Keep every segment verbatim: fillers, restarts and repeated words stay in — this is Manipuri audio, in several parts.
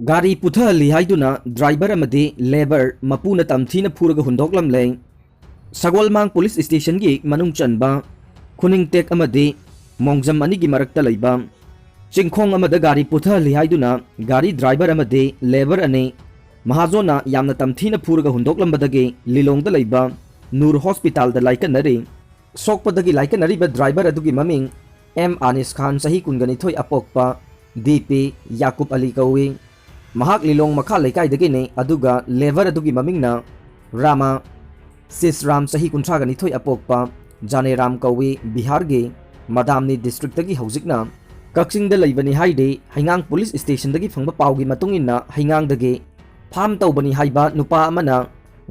ꯒꯥꯔꯤ ꯄꯨꯊꯍꯜꯂꯤ ꯍꯥꯏꯗꯨꯅ ꯗ꯭ꯔꯥꯏꯚꯔ ꯑꯃꯗꯤ ꯂꯦꯕꯔ ꯃꯄꯨꯅ ꯇꯝꯊꯤꯅ ꯐꯨꯔꯒ ꯍꯨꯟꯗꯣꯛꯂꯝꯂꯦ꯫ ꯁꯒꯣꯜꯃꯥꯡ ꯄꯨꯂꯤꯁ ꯁ꯭ꯇꯦꯁꯟꯒꯤ ꯃꯅꯨꯡ ꯆꯟꯕ ꯈꯨꯅꯤꯡꯇꯦꯛ ꯑꯃꯗꯤ ꯃꯣꯡꯖꯝ ꯑꯅꯤꯒꯤ ꯃꯔꯛꯇ ꯂꯩꯕ ꯆꯤꯡꯈꯣꯡ ꯑꯃꯗ ꯒꯥꯔꯤ ꯄꯨꯊꯍꯜꯂꯤ ꯍꯥꯏꯗꯨꯅ ꯒꯥꯔꯤ ꯗ꯭ꯔꯥꯏꯚꯔ ꯑꯃꯗꯤ ꯂꯦꯕꯔ ꯑꯅꯤ ꯃꯍꯥꯖꯣꯟꯅ ꯌꯥꯝꯅ ꯇꯝꯊꯤꯅ ꯐꯨꯔꯒ ꯍꯨꯟꯗꯣꯛꯂꯝꯕꯗꯒꯤ ꯂꯤꯂꯣꯡꯗ ꯂꯩꯕ ꯅꯨꯔ ꯍꯣꯁꯄꯤꯇꯥꯜꯗ ꯂꯥꯏꯀꯠꯅꯔꯤ꯫ ꯁꯣꯛꯄꯗꯒꯤ ꯂꯥꯏꯀꯠꯅꯔꯤꯕ ꯗ꯭ꯔꯥꯏꯚꯔ ꯑꯗꯨꯒꯤ ꯃꯃꯤꯡ ꯑꯦꯝ ꯑꯥꯅꯤꯁ ꯈꯥꯟ, ꯆꯍꯤ ꯀꯨꯟꯒ ꯅꯤꯊꯣꯏ ꯑꯄꯣꯛꯄ, ꯗꯤ ꯄꯤ ꯌꯥꯀꯨꯕ ꯑꯂꯤ ꯀꯧꯏ꯫ ꯃꯍꯥꯛ ꯂꯤꯂꯣꯡ ꯃꯈꯥ ꯂꯩꯀꯥꯏꯗꯒꯤꯅꯤ, ꯑꯗꯨꯒ ꯂꯦꯕꯔ ꯑꯗꯨꯒꯤ ꯃꯃꯤꯡꯅ ꯔꯥꯃꯥ ꯁꯤꯁꯔꯥꯝ, ꯆꯍꯤ ꯀꯨꯟꯊ꯭ꯔꯥꯒ ꯅꯤꯊꯣꯏ ꯑꯄꯣꯛꯄ, ꯖꯥꯅꯦꯔꯥꯝ ꯀꯧꯏ, ꯕꯤꯍꯥꯔꯒꯤ ꯃꯗꯥꯝꯅꯤ ꯗꯤꯁꯇ꯭ꯔꯤꯛꯇꯒꯤ ꯍꯧꯖꯤꯛꯅ ꯀꯛꯆꯤꯡꯗ ꯂꯩꯕꯅꯤ ꯍꯥꯏꯔꯤ꯫ ꯍꯩꯉꯥꯡ ꯄꯨꯂꯤꯁ ꯁ꯭ꯇꯦꯁꯟꯗꯒꯤ ꯐꯪꯕ ꯄꯥꯎꯒꯤ ꯃꯇꯨꯡ ꯏꯟꯅ, ꯍꯩꯉꯥꯡꯗꯒꯤ ꯐꯥꯝ ꯇꯧꯕꯅꯤ ꯍꯥꯏꯕ ꯅꯨꯄꯥ ꯑꯃꯅ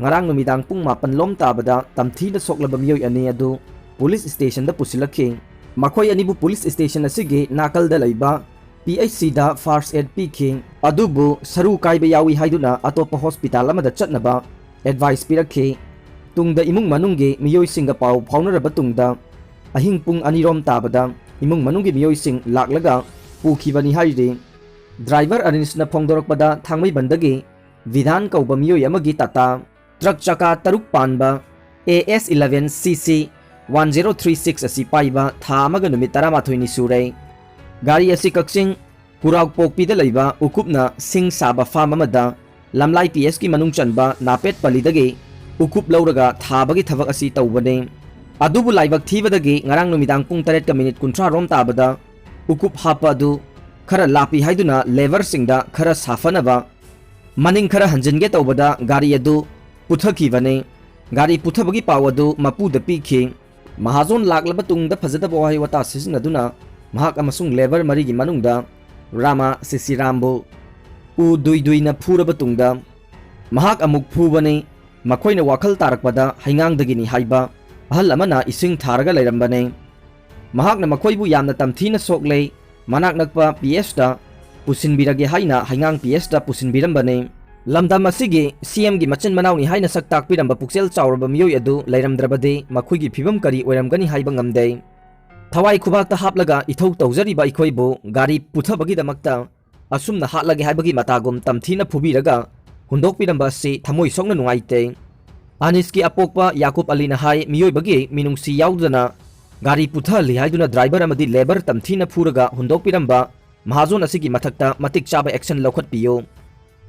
ꯉꯔꯥꯡ ꯅꯨꯃꯤꯗꯥꯡ ꯄꯨꯡ ꯃꯥꯄꯟ ꯂꯣꯝ ꯇꯥꯕꯗ ꯇꯝꯊꯤꯅ ꯁꯣꯛꯂꯕ ꯃꯤꯑꯣꯏ ꯑꯅꯤ ꯑꯗꯨ ꯄꯨꯂꯤꯁ ꯁ꯭ꯇꯦꯁꯟꯗ ꯄꯨꯁꯤꯜꯂꯛꯈꯤ꯫ ꯃꯈꯣꯏ ꯑꯅꯤꯕꯨ ꯄꯨꯂꯤꯁ ꯁ꯭ꯇꯦꯁꯟ ꯑꯁꯤꯒꯤ ꯅꯥꯀꯜꯗ ꯂꯩꯕ ꯄꯤ ꯑꯩꯆ ꯁꯤꯗ ꯐꯥꯔꯁ ꯑꯦꯗ ꯄꯤꯈꯤ꯫ ꯑꯗꯨꯕꯨ ꯁꯔꯨ ꯀꯥꯏꯕ ꯌꯥꯎꯏ ꯍꯥꯏꯗꯨꯅ ꯑꯇꯣꯞꯄ ꯍꯣꯁꯄꯤꯇꯥꯜ ꯑꯃꯗ ꯆꯠꯅꯕ ꯑꯦꯗꯚꯥꯏꯁ ꯄꯤꯔꯛꯈꯤ꯫ ꯇꯨꯡꯗ ꯏꯃꯨꯡ ꯃꯅꯨꯡꯒꯤ ꯃꯤꯑꯣꯏꯁꯤꯡꯒ ꯄꯥꯎ ꯐꯥꯎꯅꯔꯕ ꯇꯨꯡꯗ ꯑꯍꯤꯡ ꯄꯨꯡ ꯑꯅꯤꯔꯣꯝ ꯇꯥꯕꯗ ꯏꯃꯨꯡ ꯃꯅꯨꯡꯒꯤ ꯃꯤꯑꯣꯏꯁꯤꯡ ꯂꯥꯛꯂꯒ ꯄꯨꯈꯤꯕꯅꯤ ꯍꯥꯏꯔꯤ꯫ ꯗ꯭ꯔꯥꯏꯚꯔ ꯑꯅꯤꯁꯅ ꯐꯣꯡꯗꯣꯔꯛꯄꯗ, ꯊꯥꯡꯃꯩꯕꯟꯗꯒꯤ ꯚꯤꯙꯥꯟ ꯀꯧꯕ ꯃꯤꯑꯣꯏ ꯑꯃꯒꯤ ꯇꯥꯇꯥ ꯇ꯭ꯔꯛ ꯆꯀꯥ ꯇꯔꯨꯛ ꯄꯥꯟꯕ A S eleven C C one zero three six ꯑꯁꯤ ꯄꯥꯏꯕ ꯊꯥ ꯑꯃꯒ ꯅꯨꯃꯤꯠ ꯇꯔꯥꯃꯥꯊꯣꯏꯅꯤ ꯁꯨꯔꯦ꯫ ꯒꯥꯔꯤ ꯑꯁꯤ ꯀꯛꯆꯤꯡ ꯀꯨꯔꯥꯛꯄꯣꯛꯄꯤꯗ ꯂꯩꯕ ꯎꯀꯨꯞꯅ ꯁꯤꯡ ꯁꯥꯕ ꯐꯥꯝ ꯑꯃꯗ ꯂꯝꯂꯥꯏ ꯄꯤ ꯑꯦꯁꯀꯤ ꯃꯅꯨꯡ ꯆꯟꯕ ꯅꯥꯄꯦꯠ ꯄꯜꯂꯤꯗꯒꯤ ꯎꯀꯨꯞ ꯂꯧꯔꯒ ꯊꯥꯕꯒꯤ ꯊꯕꯛ ꯑꯁꯤ ꯇꯧꯕꯅꯤ꯫ ꯑꯗꯨꯕꯨ ꯂꯥꯏꯕꯛ ꯊꯤꯕꯗꯒꯤ ꯉꯔꯥꯡ ꯅꯨꯃꯤꯗꯥꯡ ꯄꯨꯡ ꯇꯔꯦꯠꯀ ꯃꯤꯅꯤꯠ ꯀꯨꯟꯊ꯭ꯔꯥ ꯔꯣꯝ ꯇꯥꯕꯗ ꯎꯀꯨꯞ ꯍꯥꯞꯄ ꯑꯗꯨ ꯈꯔ ꯂꯥꯞꯄꯤ ꯍꯥꯏꯗꯨꯅ ꯂꯦꯕꯔꯁꯤꯡꯗ ꯈꯔ ꯁꯥꯐꯅꯕ ꯃꯅꯤꯡ ꯈꯔ ꯍꯟꯖꯤꯟꯒꯦ ꯇꯧꯕꯗ ꯒꯥꯔꯤ ꯑꯗꯨ ꯄꯨꯊꯈꯤꯕꯅꯤ꯫ ꯒꯥꯔꯤ ꯄꯨꯊꯕꯒꯤ ꯄꯥꯎ ꯑꯗꯨ ꯃꯄꯨꯗ ꯄꯤꯈꯤ꯫ ꯃꯍꯥꯖꯣꯟ ꯂꯥꯛꯂꯕ ꯇꯨꯡꯗ ꯐꯖꯗꯕ ꯋꯥꯍꯩ ꯋꯥꯇꯥ ꯁꯤꯖꯤꯟꯅꯗꯨꯅ ꯃꯍꯥꯛ ꯑꯃꯁꯨꯡ ꯂꯦꯕꯔ ꯃꯔꯤꯒꯤ ꯃꯅꯨꯡꯗ ꯔꯥꯃꯥ ꯁꯤꯁꯤꯔꯥꯝꯕꯨ ꯎ ꯗꯨꯏ ꯗꯨꯏꯅ ꯐꯨꯔꯕ ꯇꯨꯡꯗ ꯃꯍꯥꯛ ꯑꯃꯨꯛ ꯐꯨꯕꯅꯤ꯫ ꯃꯈꯣꯏꯅ ꯋꯥꯈꯜ ꯇꯥꯔꯛꯄꯗ ꯍꯩꯉꯥꯡꯗꯒꯤꯅꯤ ꯍꯥꯏꯕ ꯑꯍꯜ ꯑꯃꯅ ꯏꯁꯤꯡ ꯊꯥꯔꯒ ꯂꯩꯔꯝꯕꯅꯤ꯫ ꯃꯍꯥꯛꯅ ꯃꯈꯣꯏꯕꯨ ꯌꯥꯝꯅ ꯇꯝꯊꯤꯅ ꯁꯣꯛꯂꯦ, ꯃꯅꯥꯛ ꯅꯛꯄ ꯄꯤ ꯑꯦꯁꯇ ꯄꯨꯁꯤꯟꯕꯤꯔꯒꯦ ꯍꯥꯏꯅ ꯍꯩꯉꯥꯡ ꯄꯤ ꯑꯦꯁꯇ ꯄꯨꯁꯤꯟꯕꯤꯔꯝꯕꯅꯤ꯫ ꯂꯝꯗꯝ ꯑꯁꯤꯒꯤ ꯁꯤ ꯑꯦꯝꯒꯤ ꯃꯆꯤꯟ ꯃꯅꯥꯎꯅꯤ ꯍꯥꯏꯅ ꯁꯛ ꯇꯥꯛꯄꯤꯔꯝꯕ ꯄꯨꯛꯆꯦꯜ ꯆꯥꯎꯔꯕ ꯃꯤꯑꯣꯏ ꯑꯗꯨ ꯂꯩꯔꯝꯗ꯭ꯔꯕꯗꯤ ꯃꯈꯣꯏꯒꯤ ꯐꯤꯕꯝ ꯀꯔꯤ ꯑꯣꯏꯔꯝꯒꯅꯤ ꯍꯥꯏꯕ ꯉꯝꯗꯦ꯫ ꯊꯋꯥꯏ ꯈꯨꯕꯥꯛꯇ ꯍꯥꯞꯂꯒ ꯏꯊꯧ ꯇꯧꯖꯔꯤꯕ ꯑꯩꯈꯣꯏꯕꯨ ꯒꯥꯔꯤ ꯄꯨꯊꯕꯒꯤꯗꯃꯛꯇ ꯑꯁꯨꯝꯅ ꯍꯥꯠꯂꯒꯦ ꯍꯥꯏꯕꯒꯤ ꯃꯇꯥꯒꯨꯝ ꯇꯝꯊꯤꯅ ꯐꯨꯕꯤꯔꯒ ꯍꯨꯟꯗꯣꯛꯄꯤꯔꯝꯕ ꯑꯁꯤ ꯊꯃꯣꯏ ꯁꯣꯛꯅ ꯅꯨꯡꯉꯥꯏꯇꯦ꯫ ꯑꯅꯤꯁꯀꯤ ꯑꯄꯣꯛꯄ ꯌꯥꯀꯨꯕ ꯑꯂꯤꯅ ꯍꯥꯏ, ꯃꯤꯑꯣꯏꯕꯒꯤ ꯃꯤꯅꯨꯡꯁꯤ ꯌꯥꯎꯗꯅ ꯒꯥꯔꯤ ꯄꯨꯊꯍꯜꯂꯤ ꯍꯥꯏꯗꯨꯅ ꯗ꯭ꯔꯥꯏꯚꯔ ꯑꯃꯗꯤ ꯂꯦꯕꯔ ꯇꯝꯊꯤꯅ ꯐꯨꯔꯒ ꯍꯨꯟꯗꯣꯛꯄꯤꯔꯝꯕ ꯃꯍꯥꯖꯣꯟ ꯑꯁꯤꯒꯤ ꯃꯊꯛꯇ ꯃꯇꯤꯛ ꯆꯥꯕ action ꯂꯧꯈꯠꯄꯤꯌꯨ꯫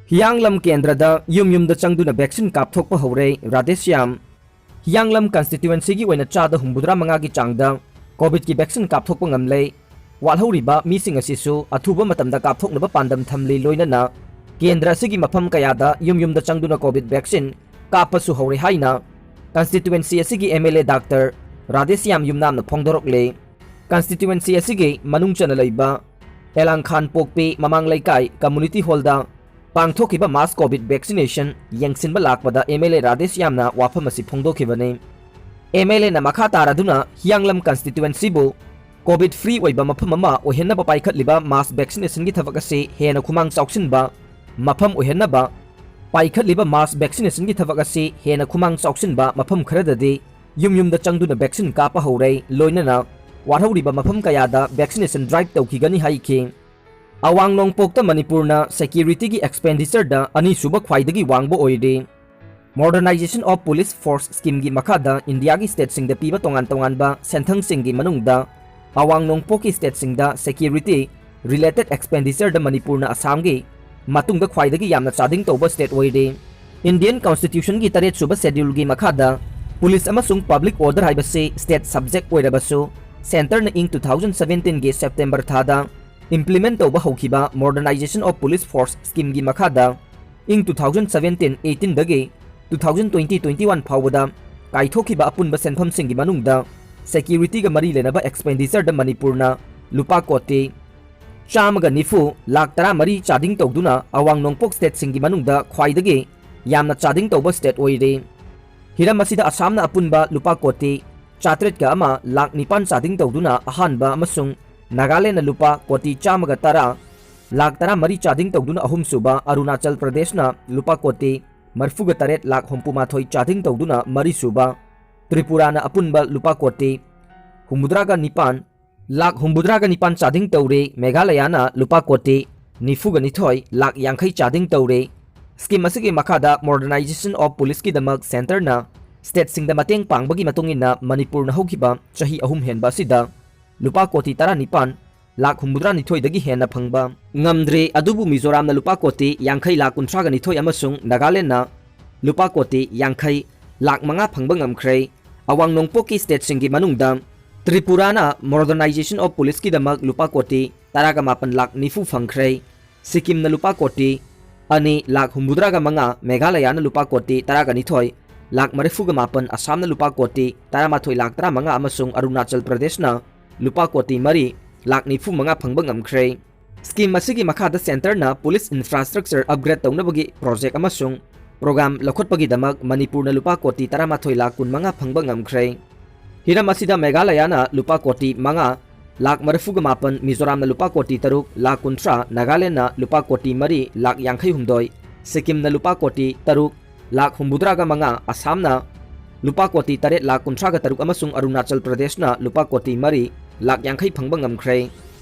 ꯍꯤꯌꯥꯡꯂꯝ ꯀꯦꯟꯗ꯭ꯔꯗ ꯌꯨꯝ ꯌꯨꯝꯗ ꯆꯪꯗꯨꯅ vaccine ꯀꯥꯞꯊꯣꯛꯄ ꯍꯧꯔꯦ꯫ ꯔꯥꯙꯦꯁ꯭ꯌꯥꯝ꯫ ꯍꯤꯌꯥꯡꯂꯝ constituencyꯒꯤ ꯑꯣꯏꯅ ꯆꯥꯗ ꯍꯨꯝꯐꯨꯇꯔꯥ ꯃꯉꯥꯒꯤ ꯆꯥꯡꯗ COVIDꯀꯤ vaccine ꯀꯥꯞꯊꯣꯛꯄ ꯉꯝꯂꯦ꯫ ꯋꯥꯠꯍꯧꯔꯤꯕ ꯃꯤꯁꯤꯡ ꯑꯁꯤꯁꯨ ꯑꯊꯨꯕ ꯃꯇꯝꯗ ꯀꯥꯞꯊꯣꯛꯅꯕ ꯄꯥꯟꯗꯝ ꯊꯝꯂꯤ꯫ ꯂꯣꯏꯅꯅ ꯀꯦꯟꯗ꯭ꯔ ꯑꯁꯤꯒꯤ ꯃꯐꯝ ꯀꯌꯥꯗ ꯌꯨꯝ ꯌꯨꯝꯗ ꯆꯪꯗꯨꯅ COVID vaccine ꯀꯥꯞꯄꯁꯨ ꯍꯧꯔꯦ ꯍꯥꯏꯅ constituency ꯑꯁꯤꯒꯤ MLA Doctor ꯔꯥꯙꯦꯁ꯭ꯌꯥꯝ ꯌꯨꯝꯅꯥꯝꯅ ꯐꯣꯡꯗꯣꯔꯛꯂꯦ꯫ Constituency ꯑꯁꯤꯒꯤ ꯃꯅꯨꯡ ꯆꯟꯅ ꯂꯩꯕ ꯑꯦꯂꯥꯡꯈꯥꯟ ꯄꯣꯛꯄꯤ ꯃꯃꯥꯡ ꯂꯩꯀꯥꯏ community hallꯗ ꯄꯥꯡꯊꯣꯛꯈꯤꯕ mass COVID vaccination ꯌꯦꯡꯁꯤꯟꯕ ꯂꯥꯛꯄꯗ MLA ꯔꯥꯙꯦꯁ꯭ꯌꯥꯝꯅ ꯋꯥꯐꯝ ꯑꯁꯤ ꯐꯣꯡꯗꯣꯛꯈꯤꯕꯅꯤ꯫ MLAꯅ ꯃꯈꯥ ꯇꯥꯔꯗꯨꯅ ꯍꯤꯌꯥꯡꯂꯝ constituencyꯕꯨ COVID free ꯑꯣꯏꯕ ꯃꯐꯝ ꯑꯃ ꯑꯣꯏꯍꯟꯅꯕ ꯄꯥꯏꯈꯠꯂꯤꯕ mass vaccinationꯒꯤ ꯊꯕꯛ ꯑꯁꯤ ꯍꯦꯟꯅ ꯈꯨꯃꯥꯡ ꯆꯥꯎꯁꯤꯟꯕ ꯃꯐꯝ ꯑꯣꯏꯍꯟꯅꯕ ꯄꯥꯏꯈꯠꯂꯤꯕ mass vaccinationꯒꯤ ꯊꯕꯛ ꯑꯁꯤ ꯍꯦꯟꯅ ꯈꯨꯃꯥꯡ ꯆꯥꯎꯁꯤꯟꯕ ꯃꯐꯝ ꯈꯔꯗꯗꯤ ꯌꯨꯝ ꯌꯨꯝꯗ ꯆꯪꯗꯨꯅ vaccine ꯀꯥꯞꯄ ꯍꯧꯔꯦ꯫ ꯂꯣꯏꯅꯅ ꯋꯥꯠꯍꯧꯔꯤꯕ ꯃꯐꯝ ꯀꯌꯥꯗ vaccination drive ꯇꯧꯈꯤꯒꯅꯤ ꯍꯥꯏꯈꯤ꯫ ꯑꯋꯥꯡ ꯅꯣꯡꯄꯣꯛꯇ ꯃꯅꯤꯄꯨꯔꯅ securityꯒꯤ expenditureꯗ ꯑꯅꯤꯁꯨꯕ ꯈ꯭ꯋꯥꯏꯗꯒꯤ ꯋꯥꯡꯕ ꯑꯣꯏꯔꯤ꯫ Modernization of Police Force Schemeꯒꯤ ꯃꯈꯥꯗ ꯏꯟꯗꯤꯌꯥꯒꯤ stateꯁꯤꯡꯗ ꯄꯤꯕ ꯇꯣꯉꯥꯟ ꯇꯣꯉꯥꯟꯕ ꯁꯦꯟꯊꯪꯁꯤꯡꯒꯤ ꯃꯅꯨꯡꯗ ꯑꯋꯥꯡ ꯅꯣꯡꯄꯣꯛꯀꯤ stateꯁꯤꯡꯗ security related expenditureꯗ ꯃꯅꯤꯄꯨꯔꯅ ꯑꯁꯥꯝꯒꯤ ꯃꯇꯨꯡꯗ ꯈ꯭ꯋꯥꯏꯗꯒꯤ ꯌꯥꯝꯅ ꯆꯥꯗꯤꯡ ꯇꯧꯕ state ꯑꯣꯏꯔꯤ꯫ Indian Constitutionꯒꯤ ꯇꯔꯦꯠ ꯁꯨꯕ scheduleꯒꯤ ꯃꯈꯥꯗ police ꯑꯃꯁꯨꯡ public order ꯍꯥꯏꯕꯁꯤ state subject ꯑꯣꯏꯔꯕꯁꯨ centreꯅ ꯏꯪ two thousand seventeenꯒꯤ September ꯊꯥꯗ implement ꯇꯧꯕ ꯍꯧꯈꯤꯕ Modernization of Police Force Schemeꯒꯤ ꯃꯈꯥꯗ ꯏꯪ two thousand seventeen eighteenꯗꯒꯤ two thousand twenty twenty one ꯐꯥꯎꯕꯗ ꯀꯥꯏꯊꯣꯛꯈꯤꯕ ꯑꯄꯨꯟꯕ ꯁꯦꯟꯐꯝꯁꯤꯡꯒꯤ ꯃꯅꯨꯡꯗ securityꯒ ꯃꯔꯤ ꯂꯩꯅꯕ expenditureꯗ ꯃꯅꯤꯄꯨꯔꯅ ꯂꯨꯄꯥ ꯀꯣꯇꯤ ꯆꯥꯝꯃꯒ ꯅꯤꯐꯨ ꯂꯥꯈ ꯇꯔꯥꯃꯔꯤ ꯆꯥꯗꯤꯡ ꯇꯧꯗꯨꯅ ꯑꯋꯥꯡ ꯅꯣꯡꯄꯣꯛ stateꯁꯤꯡꯒꯤ ꯃꯅꯨꯡꯗ ꯈ꯭ꯋꯥꯏꯗꯒꯤ ꯌꯥꯝꯅ ꯆꯥꯗꯤꯡ ꯇꯧꯕ state ꯑꯣꯏꯔꯤ꯫ ꯍꯤꯔꯝ ꯑꯁꯤꯗ ꯑꯁꯥꯝꯅ ꯑꯄꯨꯟꯕ ꯂꯨꯄꯥ ꯀꯣꯇꯤ ꯆꯥꯇ꯭ꯔꯦꯠꯀ ꯑꯃ ꯂꯥꯈ ꯅꯤꯄꯥꯟ ꯆꯥꯗꯤꯡ ꯇꯧꯗꯨꯅ ꯑꯍꯥꯟꯕ ꯑꯃꯁꯨꯡ ꯅꯥꯒꯥꯂꯦꯟꯗꯅ ꯂꯨꯄꯥ ꯀꯣꯇꯤ ꯆꯥꯝꯃꯒ ꯇꯔꯥ ꯂꯥꯈ ꯇꯔꯥꯃꯔꯤ ꯆꯥꯗꯤꯡ ꯇꯧꯗꯨꯅ ꯑꯍꯨꯝꯁꯨꯕ, ꯑꯔꯨꯅꯥꯆꯜ ꯄ꯭ꯔꯗꯦꯁꯅ ꯂꯨꯄꯥ ꯀꯣꯇꯤ ꯃꯔꯤꯐꯨꯒ ꯇꯔꯦꯠ ꯂꯥꯈ ꯍꯨꯝꯐꯨꯃꯥꯊꯣꯏ ꯆꯥꯗꯤꯡ ꯇꯧꯗꯨꯅ ꯃꯔꯤꯁꯨꯕ, ꯇ꯭ꯔꯤꯄꯨꯔꯥꯅ ꯑꯄꯨꯟꯕ ꯂꯨꯄꯥ ꯀꯣꯇꯤ ꯍꯨꯝꯐꯨꯇꯔꯥꯒ ꯅꯤꯄꯥꯟ ꯂꯥꯈ ꯍꯨꯝꯐꯨꯇꯔꯥꯒ ꯅꯤꯄꯥꯟ ꯆꯥꯗꯤꯡ ꯇꯧꯔꯦ꯫ ꯃꯦꯘꯥꯂꯌꯥꯅ ꯂꯨꯄꯥ ꯀꯣꯇꯤ ꯅꯤꯐꯨꯒ ꯅꯤꯊꯣꯏ ꯂꯥꯛ ꯌꯥꯡꯈꯩ ꯆꯥꯗꯤꯡ ꯇꯧꯔꯦ꯫ Scheme ꯑꯁꯤꯒꯤ ꯃꯈꯥꯗ Modernization of Policeꯀꯤꯗꯃꯛ centreꯅ stateꯁꯤꯡꯗ ꯃꯇꯦꯡ ꯄꯥꯡꯕꯒꯤ ꯃꯇꯨꯡ ꯏꯟꯅ ꯃꯅꯤꯄꯨꯔꯅ ꯍꯧꯈꯤꯕ ꯆꯍꯤ ꯑꯍꯨꯝ ꯍꯦꯟꯕ ꯑꯁꯤꯗ ꯂꯨꯄꯥ ꯀꯣꯇꯤ ꯇꯔꯥꯅꯤꯄꯥꯟ ꯂꯥꯛ ꯍꯨꯝꯐꯨꯇꯔꯥ ꯅꯤꯊꯣꯏꯗꯒꯤ ꯍꯦꯟꯅ ꯐꯪꯕ ꯉꯝꯗ꯭ꯔꯦ꯫ ꯑꯗꯨꯕꯨ ꯃꯤꯖꯣꯔꯥꯝꯅ ꯂꯨꯄꯥ ꯀꯣꯇꯤ ꯌꯥꯡꯈꯩ ꯂꯥꯛ ꯀꯨꯟꯊ꯭ꯔꯥꯒ ꯅꯤꯊꯣꯏ ꯑꯃꯁꯨꯡ ꯅꯥꯒꯥꯂꯦꯟꯗꯅ ꯂꯨꯄꯥ ꯀꯣꯇꯤ ꯌꯥꯡꯈꯩ ꯂꯥꯛ ꯃꯉꯥ ꯐꯪꯕ ꯉꯝꯈ꯭ꯔꯦ꯫ ꯑꯋꯥꯡ ꯅꯣꯡꯄꯣꯛꯀꯤ stateꯁꯤꯡꯒꯤ ꯃꯅꯨꯡꯗ ꯇ꯭ꯔꯤꯄꯨꯔꯥꯅ Modernization of Policeꯀꯤꯗꯃꯛ ꯂꯨꯄꯥ ꯀꯣꯇꯤ ꯇꯔꯥꯒ ꯃꯥꯄꯟ ꯂꯥꯛ ꯅꯤꯐꯨ ꯐꯪꯈ꯭ꯔꯦ꯫ ꯁꯤꯛꯀꯤꯝꯅ ꯂꯨꯄꯥ ꯀꯣꯇꯤ ꯑꯅꯤ ꯂꯥꯛ ꯍꯨꯝꯐꯨꯇꯔꯥꯒ ꯃꯉꯥ, ꯃꯦꯘꯥꯂꯌꯥꯅ ꯂꯨꯄꯥ ꯀꯣꯇꯤ ꯇꯔꯥꯒ ꯅꯤꯊꯣꯏ ꯂꯥꯛ ꯃꯔꯤꯐꯨꯒ ꯃꯥꯄꯟ, ꯑꯁꯥꯝꯅ ꯂꯨꯄꯥ ꯀꯣꯇꯤ ꯇꯔꯥꯃꯥꯊꯣꯏ ꯂꯥꯛ ꯇꯔꯥꯃꯉꯥ ꯑꯃꯁꯨꯡ ꯑꯔꯨꯅꯥꯆꯜ ꯄ꯭ꯔꯗꯦꯁꯅ ꯂꯨꯄꯥ ꯀꯣꯇꯤ ꯃꯔꯤ ꯂꯥꯛ ꯅꯤꯐꯨ ꯃꯉꯥ ꯐꯪꯕ ꯉꯝꯈ꯭ꯔꯦ꯫ Scheme ꯑꯁꯤꯒꯤ ꯃꯈꯥꯗ centreꯅ police infrastructure upgrade ꯇꯧꯅꯕꯒꯤ project ꯑꯃꯁꯨꯡ program ꯂꯧꯈꯠꯄꯒꯤꯗꯃꯛ ꯃꯅꯤꯄꯨꯔꯅ ꯂꯨꯄꯥ ꯀꯣꯇꯤ ꯇꯔꯥꯃꯥꯊꯣꯏ ꯂꯥꯛ ꯀꯨꯟꯃꯉꯥ ꯐꯪꯕ ꯉꯝꯈ꯭ꯔꯦ꯫ ꯍꯤꯔꯝ ꯑꯁꯤꯗ ꯃꯦꯘꯥꯂꯌꯥꯅ ꯂꯨꯄꯥ ꯀꯣꯇꯤ ꯃꯉꯥ ꯂꯥꯛ ꯃꯔꯤꯐꯨꯒ ꯃꯥꯄꯟ, ꯃꯤꯖꯣꯔꯥꯝꯅ ꯂꯨꯄꯥ ꯀꯣꯇꯤ ꯇꯔꯨꯛ ꯂꯥꯛ ꯀꯨꯟꯊ꯭ꯔꯥ, ꯅꯥꯒꯥꯂꯦꯟꯗꯅ ꯂꯨꯄꯥ ꯀꯣꯇꯤ ꯃꯔꯤ ꯂꯥꯛ ꯌꯥꯡꯈꯩ ꯍꯨꯝꯗꯣꯏ, ꯁꯤꯛꯀꯤꯝꯅ ꯂꯨꯄꯥ ꯀꯣꯇꯤ ꯇꯔꯨꯛ ꯂꯥꯛ ꯍꯨꯝꯐꯨꯇꯔꯥꯒ ꯃꯉꯥ, ꯑꯁꯥꯝꯅ ꯂꯨꯄꯥ ꯀꯣꯇꯤ ꯇꯔꯦꯠ ꯂꯥꯛ ꯀꯨꯟꯊ꯭ꯔꯥꯒ ꯇꯔꯨꯛ ꯑꯃꯁꯨꯡ ꯑꯔꯨꯅꯥꯆꯜ ꯄ꯭ꯔꯗꯦꯁꯅ ꯂꯨꯄꯥ ꯀꯣꯇꯤ ꯃꯔꯤ ꯂꯥꯛ ꯌꯥꯡꯈꯩ ꯐꯪꯕ ꯉꯝꯈ꯭ꯔꯦ꯫